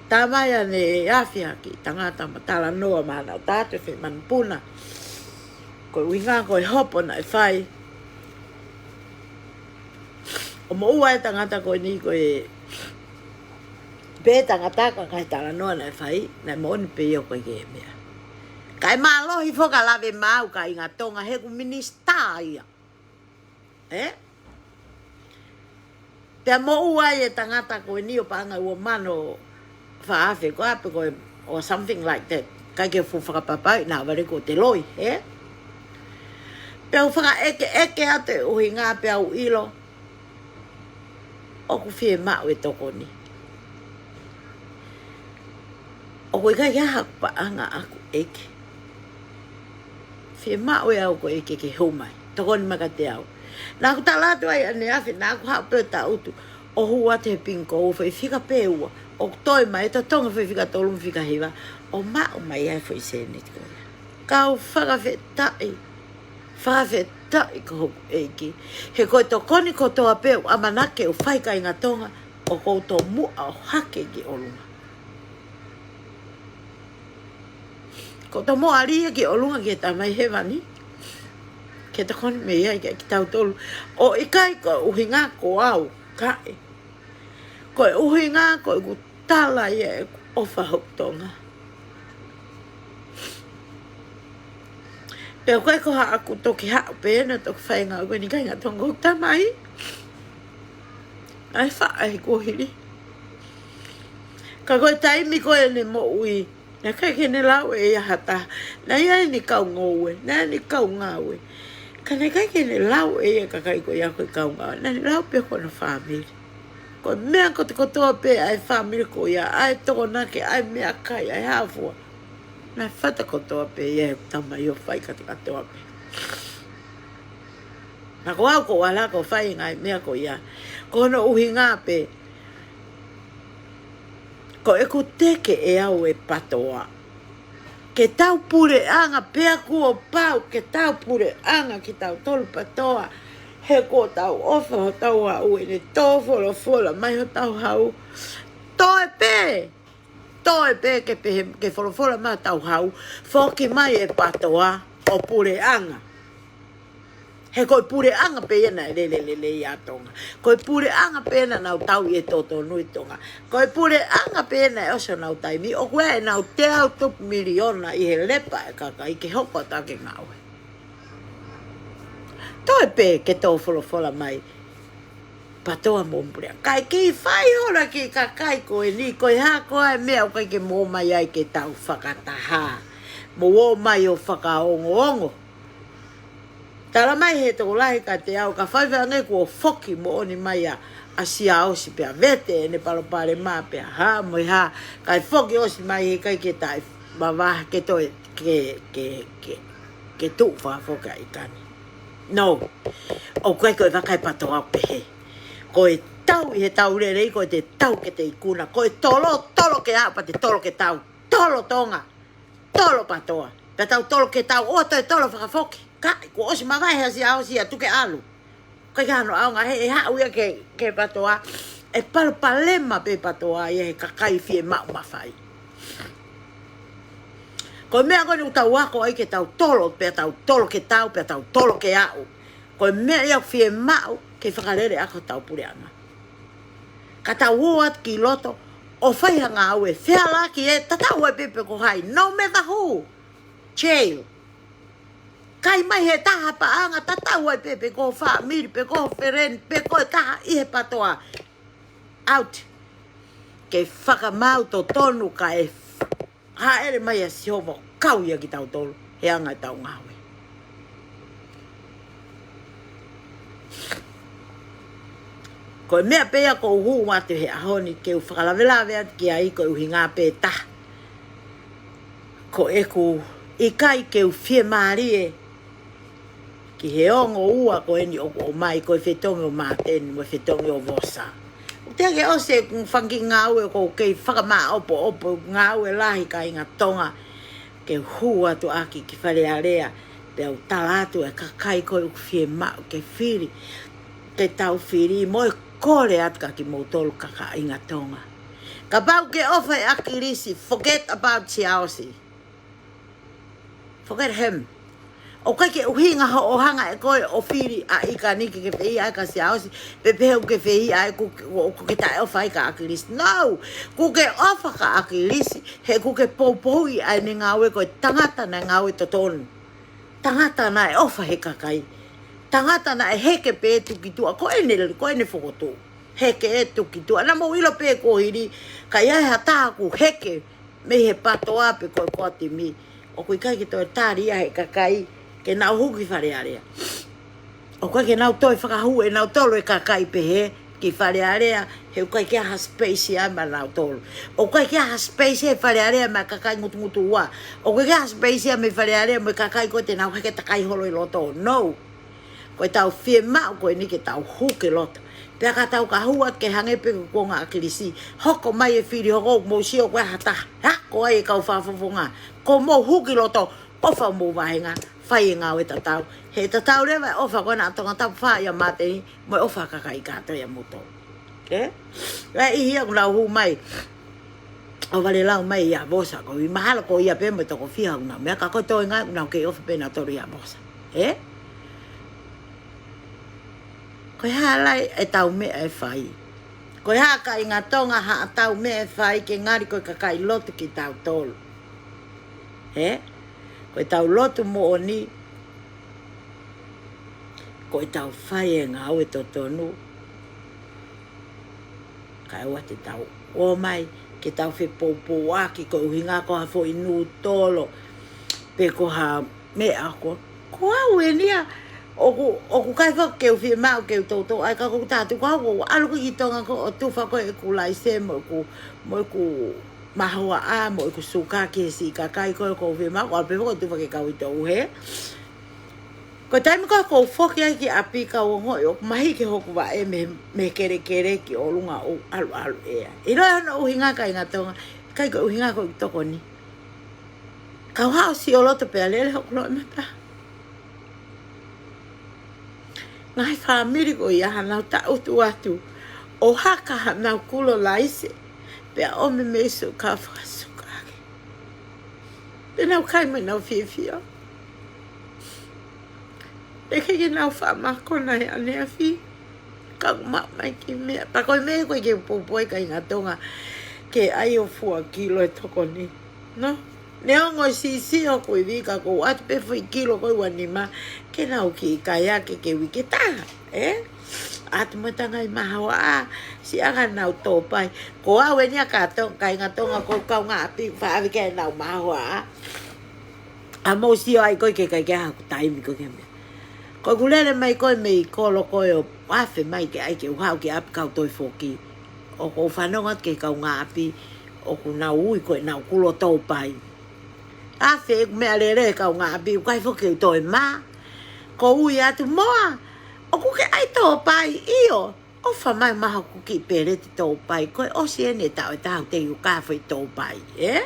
Tā mai ʻaneafi ha kiʻi tangata mo talanoa mai naʻa tau ō atu he manupuna. Ko e ʻuhinga ko e hopo naʻe fai ʻo moʻua e tangata ko eni ko e pē tangata ka ko e talanoa naʻe fai, naʻe moʻoni pē ia ko e ke meʻa. Kae mālohi foki ʻa e lave maʻu kāinga Tonga he ʻoku minisitā ia. Hē? Pea moʻua ai e tangata ko eni ʻo paʻanga ua mano fā afe ko ē pe ko e, or something like that. ʻIkai ke fuʻu fakapapauʻi naʻa vale ko e te loi, hē? Pea u fakaʻekeʻeke atu e ʻuhinga pea u ʻilo ʻoku fiemaʻu e tokoni. ʻOku ʻikai ke ʻi ai haku paʻanga ʻaʻaku ʻEiki. Fiemaʻu ʻe au ko e ʻEiki ke hū mai, tokoni mai kiate au. Naʻa ku tala atu ai ʻaneafi, naʻa ku haʻu pē ʻo tangutu ʻo hū atu he pingikō, foʻi fika pē ua, ʻoku toe mai e totongi foʻi fika tolu mo e fika hiva, ʻo maʻu mai ai foʻi sēniti ko ia. Kau fakafetaʻi, fakafetaʻi ko hoku ʻEiki. He ko e tokoni kotoa pē ʻoku ʻamanaki ke u fai kāinga Tonga, ʻoku ou tomuʻa ʻo hake ki ʻolunga. ʻOku ou tomuʻa ʻalu ia ki ʻolunga ki he Tamai Hēvani, ke tokoni mei ai kiate kitautolu. ʻOku ʻikai ko e ʻuhinga ko au, kae ko e ʻuhinga ko ʻeku tala ia ʻeku ʻofa hoku Tonga. Pea ʻoku ʻikai ko haʻaku toki haʻu pē ʻo toki fai e ngāue ko eni kāinga Tonga, ko hoku tamai. ʻAi faʻa he kuohili. Ka ko e taimi ko ē ʻene moʻui, naʻe ʻikai ke ne lau ʻe ia ha taha. Naʻe ʻi ai ʻene kau ngoue, naʻe ʻi ai ʻene kau ngāue. Ka naʻe ʻikai ke ne lau ʻe ia e kakai ko ia ko e kau ngāue. Naʻa ne lau pē ko hono fāmili. Ko e meʻa kotokotoa pē ʻa e fāmili ko ia, ʻa e tokonaki, ʻa e meʻakai, ʻa e hā fua. Naʻe fata kotoa pē ia he tamai ʻo fai kātoa pē. Ka ko au ʻoku ou ala ʻo fai e ngaahi meʻa ko ia, ko hono ʻuhinga pē ko ʻeku teke ʻe au e PATOA ke tau puleʻanga, pea kuo pau ke tau puleʻanga kitautolu PATOA. He ko ʻetau ʻofa hotau hau, ʻene tō folofola mai hotau hau. Toe pē, toe pē ke pehē, ke folofola mai hotau hau, foki mai e PATOA ʻo puleʻanga. He ko e puleʻanga pē ia naʻe lele lelei ʻa Tonga. Ko e puleʻanga pē ia naʻa nau tauʻi e totonu ʻi Tonga. Ko e puleʻanga pē ia naʻe ʻosi honau taimi, ʻoku ʻi ai ʻenau teau tupu miliona ʻi he lepa e kakai ke hoko atu ʻaki e ngāue. Toe pē ke tō folofola mai PATOA mo e puleʻanga. Kae kei fai holo ki he kakai ko eni, ko e hā koā e meʻa ʻoku ʻikai ke mou ō mai ai ke tau fakataha, mou ō mai ʻo fakaongoongo. Tala mai he tokolahi kiate au, ka fai ange kuo foki moʻoni mai ʻa, ʻa Siaosi pea vete ʻene palopalema pea hā mo e hā, kae foki ʻosi mai he ʻikai ke taʻe vavaha ke toe, ke, ke, ke, ke tuʻu fakafoki ʻa ʻIkani. No. ʻOku ʻikai ko e vaka e PATOA ʻoku pehē. Ko e tau ʻi he tau lelei, ko e te tau ke te ikuna. Ko e tolo, tolo ke aʻu, pea te tolo ke tau. Tolo Tonga. Tolo PATOA. Pea tau tolo ke tau, ʻoua toe tolo fakafoki. Ka, kuo ʻosi mavahe ʻa Siaosi ia, tuku ke ʻalu. ʻIkai ke ʻi ai hano ʻaonga he ʻe haʻu ia ki he, ki he PATOA. ʻE palopalema pē PATOA ia he kakai fiemaʻu mafai. Ko e meʻa ko eni ʻoku tau ako ai ke tau tolo, pea tau tolo ke tau, pea tau tolo ke aʻu. Ko e meʻa ia ʻoku fiemaʻu ke fakalele ʻaki hotau puleʻanga. Ka tau ō atu ki loto ʻo fai ha ngāue, fehālaaki ē, tatau ai pē pe ko hai, no matter who. Jail. Kai mai he taha paʻanga, tatau ai pē pe ko ho fāmili, pe ko ho feleni, pe ko e taha ʻi he PATOA. Out. Ke fakamaau totonu kae hāʻele mai ʻa Sihova ʻo kau ia kitautolu he anga ʻetau ngāue. Ko e meʻa pē ia ʻoku ou hū atu he ʻaho ni ke u fakalavelave atu ki ai, ko e ʻuhinga pē taha. Ko ʻeku ʻikai ke u fiemālie ki he ongo ua ko eni ʻoku ʻomai, ko e fetongi ʻo Māteni mo e fetongi ʻo Vosa. ʻOku teʻeki ke ʻosi e fanga kiʻi ngāue, ʻoku ou kei fakamāʻopoʻopo, ngāue lahi kāinga Tonga, ke u hū atu ʻaki ki Fale Alea, pea u tala atu e kakai ko ē ʻoku fiemaʻu ke fili, ke tau fili, mo e kole atu kia kimoutolu kāinga Tonga. Kapau ʻoku ke ʻofa ʻia ʻAkilisi, forget about Siaosi. Forget him. ʻOku ʻikai ke ʻuhinga hoʻo hanga ʻe koe ʻo fili ʻa ʻIkani ke ke fehiʻa ai kia Siaosi, pe pehē ʻoku ke fehiʻa ai ʻoku, ʻoku ke taʻeʻofa ai kia ʻAkilisi. No! ʻOku ke ʻofa kia ʻAkilisi, he ʻoku ke poupouʻi ʻa ʻene ngāue, ko e tangata naʻe ngāue totonu. Tangata naʻe ʻofa he kakai. Tangata naʻe heke pē tuʻu ki tuʻa, ko ʻene, ko ʻene fokotuʻu. Heke ē tuʻu ki tuʻa. Naʻa mou ʻilo pē kuo hili, ka ʻi ai ha taha ʻoku heke mei he PATOA pe ko e core timi, ʻoku ʻikai ke toe tali ia he kakai ke nau hū ki Fale Alea. ʻOku ʻikai ke nau toe fakahū ʻe nautolu e kakai pehē ki Fale Alea, he ʻoku ʻikai ke ʻi ai ha space ia maʻanautolu. ʻOku ʻikai ke ʻi ai ha space he Fale Alea maʻa e kakai ngutungutu ua. ʻOku ʻikai ke ʻi ai ha space ia mei Fale Alea mo e kakai ko ē te nau heke takai holo ʻi loto. No. Ko ʻetau fiemaʻu ko eni ke tau hū ki loto. Pea ka tau ka hū atu ke hangē pē ko e kuonga ʻAkilisi. Hoko mai e fili hoko, mou sio ko e ha taha. Hako ai e kau fakafofonga. Ko mou hū ki loto, ʻofa homou vāhenga, fai e ngāue tatau. He tatau leva e ʻofa ko ena ʻa Tongatapu fai ʻia Māteni, mo e ʻofa ʻa e kakai kātoa ʻia moutolu. Ē? Lahi ia ʻoku nau hū mai ʻo vale lau mai ʻia Vosa, ko e mahalo ko ia pē mo e toko fiha ʻoku nau meʻa, ka ko e toenga ʻoku nau kei ʻofa pē nautolu ʻia Vosa. Ē? Ko e hā leva ʻetau meʻa ʻe fai? Ko e hā kāinga Tonga haʻatau meʻa ʻe fai ke ngali ko e kakai lotu kitautolu? Ē? Ko ʻetau lotu moʻoni, ko ʻetau fai e ngāue totonu. Kae ʻoua te tau ō mai ke tau fepoupouaki ko e ʻuhinga ko ha foʻi nūtolo, pe ko ha meʻa ko, ko au eni ia, ʻoku, ʻoku ʻikai foki ke u fiemaʻu ke u toutou ʻai, ka ko ʻeku tala atu ko au ʻoku ou ʻalu ki Tonga ko ē ʻo tufa ko ē ʻeku laise mo ʻeku, mo ʻeku mahoaʻa mo ʻeku suka ki he siʻi kakai ko ē ʻoku ou fiemaʻu, ʻalu pē foki ʻo tufa ki he kau ʻi Touhē. Ko e taimi ko ē ʻoku ou foki ai ki ʻapi, ka u ongoʻi ʻoku mahiki hoku vaʻe mei, mei he kelekele ki ʻolunga, ʻo ʻaluʻalu ʻea. ʻIlo hono ʻuhinga, kāinga Tonga? ʻIkai ko e ʻuhinga ko e tokoni. Ka u haʻu ʻo sioloto pea lele hoku loʻimata. Ngaahi fāmili ko ia ʻoku nau taʻutu atu ʻo haka haʻanau kulo laise, pea ʻomi mei suka fakasuka ake. Pea nau kai mo ʻenau fiefia. Pea ʻikai ke nau faʻa mākona he ʻaneafi. Ka ʻoku maʻu mai e kiʻi meʻa. Pea ko e meʻa ko ē ke u poupou ai, kāinga Tonga, ke ʻai ʻo fua kilo e tokoni. No? Neongo e siʻisiʻi hoku ivi, ka ʻoku ou ʻoatu pē foʻi kilo ko ē ua nima ke nau kiʻi kai ake ki he uike ʻe taha, ē? ʻAtu mo e tangai mahoaʻa, siʻi anga ʻenau tōpai. Ko au eni ia, kāinga Tonga, ko e kaungāʻapi, faʻa ʻave ki ai ʻenau mahoaʻa. ʻA mou sio ai ko ē ke ʻikai ke ʻi ai haku taimi ko ē ke meʻa. Ko ʻeku lele mai ko ē mei kolo ko ē ʻo afe mai ke ʻai ke u haʻu ki ʻapi kau toe foki, ʻoku ou fanongo atu ki he kaungāʻapi ʻoku nau ui ko ʻenau kulo tōpai. Afe ʻeku meʻalele he kaungāʻapi, ʻikai foki ke u toe mā. Ko e ui atu, Moa, ʻoku ke ʻai tōpai? ʻIo. ʻOfa mai mo hoku kiʻi peleti tōpai, ko e ʻosi eni e taʻu ʻe taha ʻoku teʻeki ke u kai ha foʻi tōpai, ē?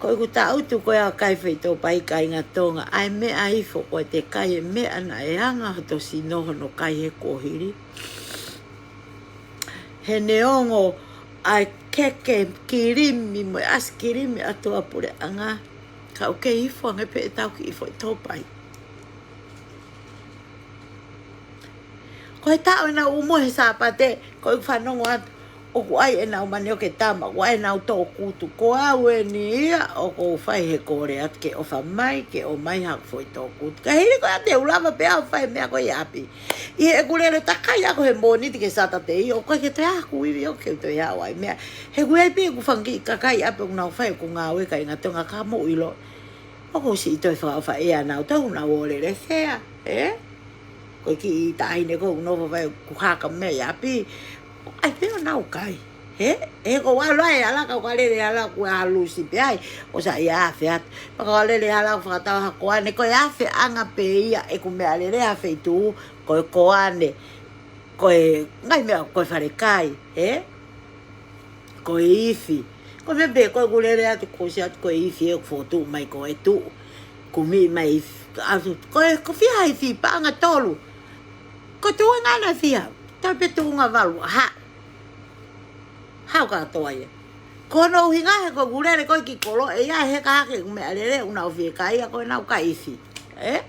Ko ʻeku taʻutu ko ē ʻo kai foʻi tōpai, kāinga Tonga, ʻa e meʻa ifo ko e te kai e meʻa naʻe anga hoto sino hono kai he kuohili. He neongo ʻa e keke, kilimi mo e ʻaisi kilimi ʻa e ʻOtua Puleʻanga, ka ʻoku kei ifo ange pē ʻetau kiʻi foʻi tōpai. Ko e taʻu ʻe nau ʻumu he Sāpate, ko ʻeku fanongo atu, ʻoku ʻai ʻenau manioke tama, ʻoku ʻai ʻenau tōkutu. Ko au eni ia ʻoku ou fai he kole atu ke ʻofa mai, ke ʻomai haku foʻi tōkutu. Ka hili ko ia te u lava pē au ʻo fai e meʻa ko ē ʻi ʻapi. ʻI heʻeku lele takai ʻaʻaku he Mōnite ki he Sātatei, ʻoku ʻikai ke toe ʻi ai haku ivi ʻo ke u toe haʻu ʻo ʻai meʻa. He ʻoku ʻi ai pē ʻeku fanga kiʻi kakai ʻi ʻapi ʻoku nau fai ʻeku ngāue, kāinga Tonga, ka mou ʻilo. ʻOku ou siʻi toe fakaʻofa ʻia nautolu, nau ō lele fea, ē? Ko e kiʻi taʻahine ko ē ʻoku nofo fai ʻeku haka meʻa ʻi ʻapi, ʻai pē ʻo nau kai. He, he ko e ʻalu ai e hala, ka ʻoku lele hala, ʻoku ʻalu siʻi pē ai, ʻosi ia afe atu. Pea ka lele hala, ʻoku fakatau ha koane, ko e afeʻanga pē ia ʻeku meʻalele ha feituʻu, ko e koane, ko e ngaahi meʻa, ko e falekai, he? Ko e ifi. Ko e meʻa pē ko ē ʻoku lele atu, ʻoku ʻosi atu ko e ifi ʻoku fotu mai ko e tuʻu. Kumi mai ifi, atu, ko e, ko e fiha ifi, paʻanga tolu. Ko e tuʻunga ʻe fiha, toe pē tuʻunga valu, ha. Haʻu kātoa ia. Ko hono ʻuhinga he ko ʻeku lele ko ē ki kolo, ʻe ʻi ai e heka hake ʻeku meʻalele, ʻoku nau fiekaia, ko ʻenau kai ifi. Ē?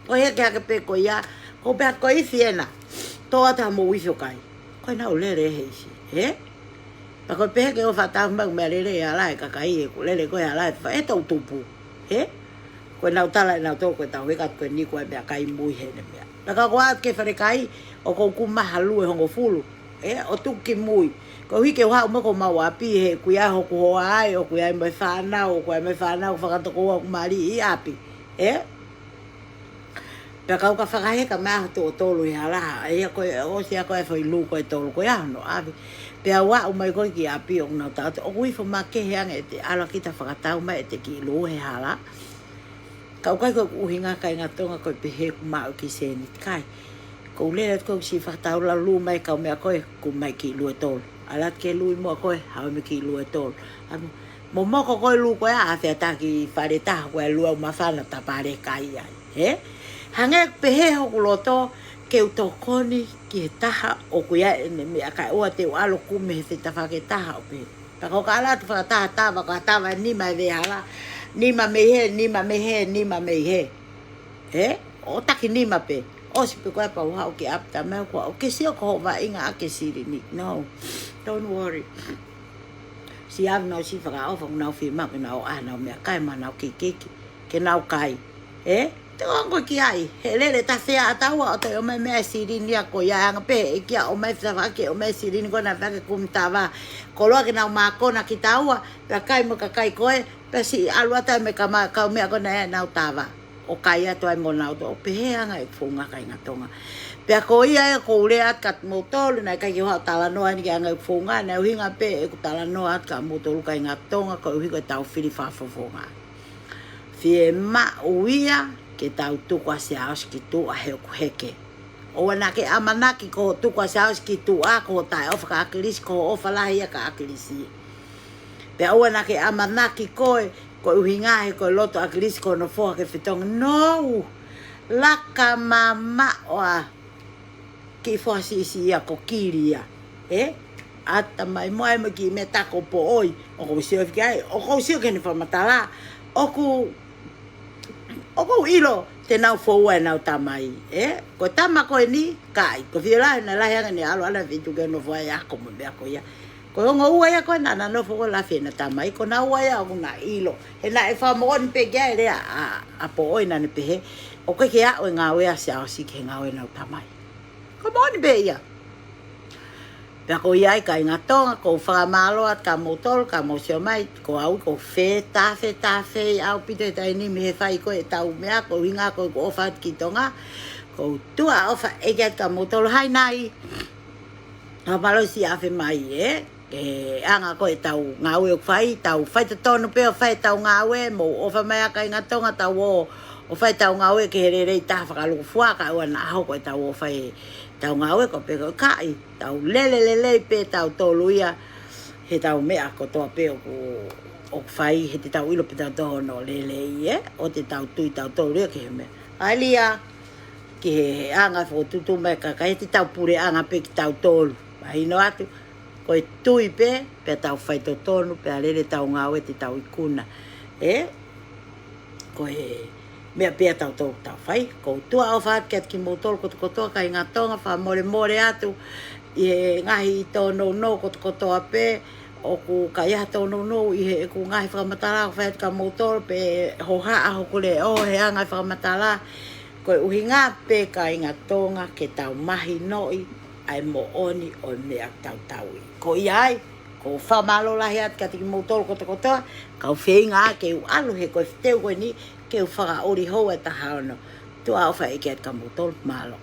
Ko e hekeheke pē ko ia, ko e pehē ko e ifi ena. Tō atu ha mou ifi ʻo kai. Ko ʻenau lele he ifi, ē? Pea ko e pehē ke ʻoua fakatau mai ʻeku meʻalele he hala ʻa e kakai, ʻeku lele ko ē he hala ʻe fa-, ʻe tau tupu, ē? Ko ʻenau tala ʻenautolu ko ʻetau heka atu ko eni ko e meʻakai mui heʻene meʻa. Pea ka u ʻalu atu ki he falekai, ʻoku ou kumi ha lue hongofulu, ē? ʻO tuku ki mui. Koeʻuhi ke u haʻu mo ko mau ʻapi he ʻoku ʻi ai hoku hoa ai, ʻoku ʻi ai mo e fānau, ʻoku ʻi ai mo e fānau fakatokoua ʻoku maliʻi ʻi ʻapi, ē? Pea ka u ka fakaheka mai ʻa hoku tuʻo tolu he hala, ʻa ia ko e ʻosi ia ko e foʻi lū ko ē ʻe tolu ko ia hono ʻave. Pea u aʻu mai ko ē ki ʻapi ʻoku nau taʻutu, ʻoku ifo makehe ange ʻete ʻalu ʻo kita fakatau mai ʻete kiʻi lū he hala. Ka ʻoku ʻikai ko ʻeku ʻuhinga, kāinga Tonga, ko e pehē ʻoku maʻu e kiʻi sēniti, ʻikai. ʻOku ou lele atu ʻoku ou siʻi fakatau ʻalu ʻo lū mai e kau meʻa ko ē, kumi mai e kiʻi lū ʻe tolu. ʻAlu atu ki he lū ʻi muʻa ko ē, haʻu mo e kiʻi lū ʻe tolu. ʻAlu, momoko ko ē e lū ko ē, ʻa ʻave atu ki he fale ʻe taha ko e lū ʻa e maʻu fānau, tapale kai ai, ē? Hangē ʻoku pehē hoku loto ke u tokoni ki he taha ʻoku ʻi ai ʻene meʻa, kae ʻoua te u ʻalu ʻo kumi he tafaʻaki ʻe taha ʻo pehē. Pea ka u ka ʻalu atu ʻo fakataha tava, ko e tava ʻe nima ʻi he hala. Nima mei hē, nima mei hē, nima mei hē. Ē? ʻO taki nima pē. ʻOsi pē ko ia pea u haʻu ki ʻapi, talamai ʻe hoku hoa, ʻoku ke sio ko hoʻo vaʻinga ʻaki e silini? No. Don't worry. Siʻi ʻave ʻenau siʻi fakaʻofa, ʻoku nau fiemaʻu ke nau ʻai ʻenau meʻakai mo ʻenau kikiki ke nau kai. Ē? Te u ongo ki ai, he lele tafe ʻa taua ʻo toe ʻomai e meʻa e silini ia ko ia, anga pē ʻe ʻEiki ia ʻomai e tafaʻaki, ʻomai e silini ko ē naʻa pehē ke kumi tava. Koloa ke nau mākona kitaua, pea kai mo e kakai ko ē, pea siʻi ʻalu atu ai mo e kau meʻa ko ē naʻe ʻi ai ʻenau tava, ʻo kai atu ai mo nautolu. ʻOku pehē anga ʻeku founga, kāinga Tonga. Pea ko ia ē ʻoku ou lea atu kia moutolu, naʻe ʻikai ke u haʻu ʻo talanoa eni ki he anga ʻeku founga, naʻe ʻuhinga pē ʻeku talanoa atu kia moutolu, kāinga Tonga, koeʻuhi ko ʻetau fili fakafofonga. Fiemaʻu ia ke tau tuku ʻa Siaosi ki tuʻa he ʻoku heke. ʻOua naʻa ke ʻamanaki ko e tuku ʻa Siaosi ki tuʻa ko e taʻeʻofa kia ʻAkilisi, ko e ʻofa lahi ia kia ʻAkilisi. Pea ʻoua naʻa ke ʻamanaki ko e, ko e ʻuhinga he ko e loto ʻAkilisi ko hono foha ki he fetongi. No! Laka mamaʻo ʻa e kiʻi foha siʻisiʻi ia ko Kili ia. Ē? ʻAtamai mo ai mo e kiʻi meʻa tā ko Poʻoi. ʻOku ou sio ki ai, ʻoku ou sio ki heʻene fakamatala. ʻOku, ʻoku ou ʻilo te nau foua ʻenau tamai. Ē? Ko e tama ko eni, ʻikai. Ko Fiona naʻe lahi ange ʻene ʻalu ʻana feituʻu ke nofo ai, ako mo e meʻa ko ia. Ko e ongo ua ia ko ē naʻa na nofo ko ē lafi ʻena tamai. Ko naua ia ʻoku na ʻilo. He naʻe fakamoʻoni pē ki ai e lea ʻa, ʻa Poʻoi naʻa ne pehē, ʻoku ʻikai ke aʻu e ngāue ʻa Siaosi ki he ngāue ʻenau tamai. Ko e moʻoni pē ia. Pea ko ia ai kāinga Tonga, ʻoku ou fakamālō atu kia moutolu, ka mou sio mai, ko au ʻoku ou fetafe, tafe ʻaupito he taimi ni mei he fai ko ē ʻetau meʻa, ko e ʻuhinga ko ʻeku ʻofa atu ki Tonga, ʻoku ou tuʻa ʻofa ʻeiki atu kia moutolu, hai nai. Ka mālō siʻi afe mai, ē? Ke anga ko ē ʻetau ngāue ʻoku fai, tau faitotonu pē ʻo fai ʻetau ngāue, mou ʻofa mai ā kāinga Tonga, tau ō ʻo fai ʻetau ngāue ki he lelei taha fakalūkufua, kae ʻoua naʻa hoko ʻetau ō ʻo fai ʻetau ngāue ko pē ko e kai, tau lele lelei pē tautolu ia, he ʻetau meʻa kotoa pē ʻoku, ʻoku fai, he te tau ʻilo pē tautolu hono lelei, ē? ʻO te tau tui tautolu ia ki he meʻa. ʻAi lia, ki he anga fokotuʻutuʻu mai e kakai, he te tau puleʻanga pē kitautolu. Mahino atu, ko e tui pē, pea tau faitotonu, pea lele ʻetau ngāue te tau ikuna. Ē? Ko e meʻa pē ia tautolu tau fai, ʻoku ou tuʻa ʻofa atu kiate kimoutolu kotokotoa kāinga Tonga, fakamolemole atu, ʻi he ngaahi tōnounou kotokotoa pē, ʻoku ʻikai ha tōnounou ʻi heʻeku ngaahi fakamatala ʻoku fai atu kia moutolu pe hohaʻa hoku leʻo he anga e fakamatala, ko e ʻuhinga pē kāinga Tonga ke tau mahinoʻi ʻa e moʻoni ʻo e meʻa ʻoku tau tauhi. Ko ia ai, ʻoku ou fakamālō lahi atu kiate kimoutolu kotokotoa, kau feinga ke u ʻalu he ko e feteu ko eni ke u fakaʻuli houa ʻe taha ono. Tuʻa ʻofa ʻeiki atu kia moutolu, mālō.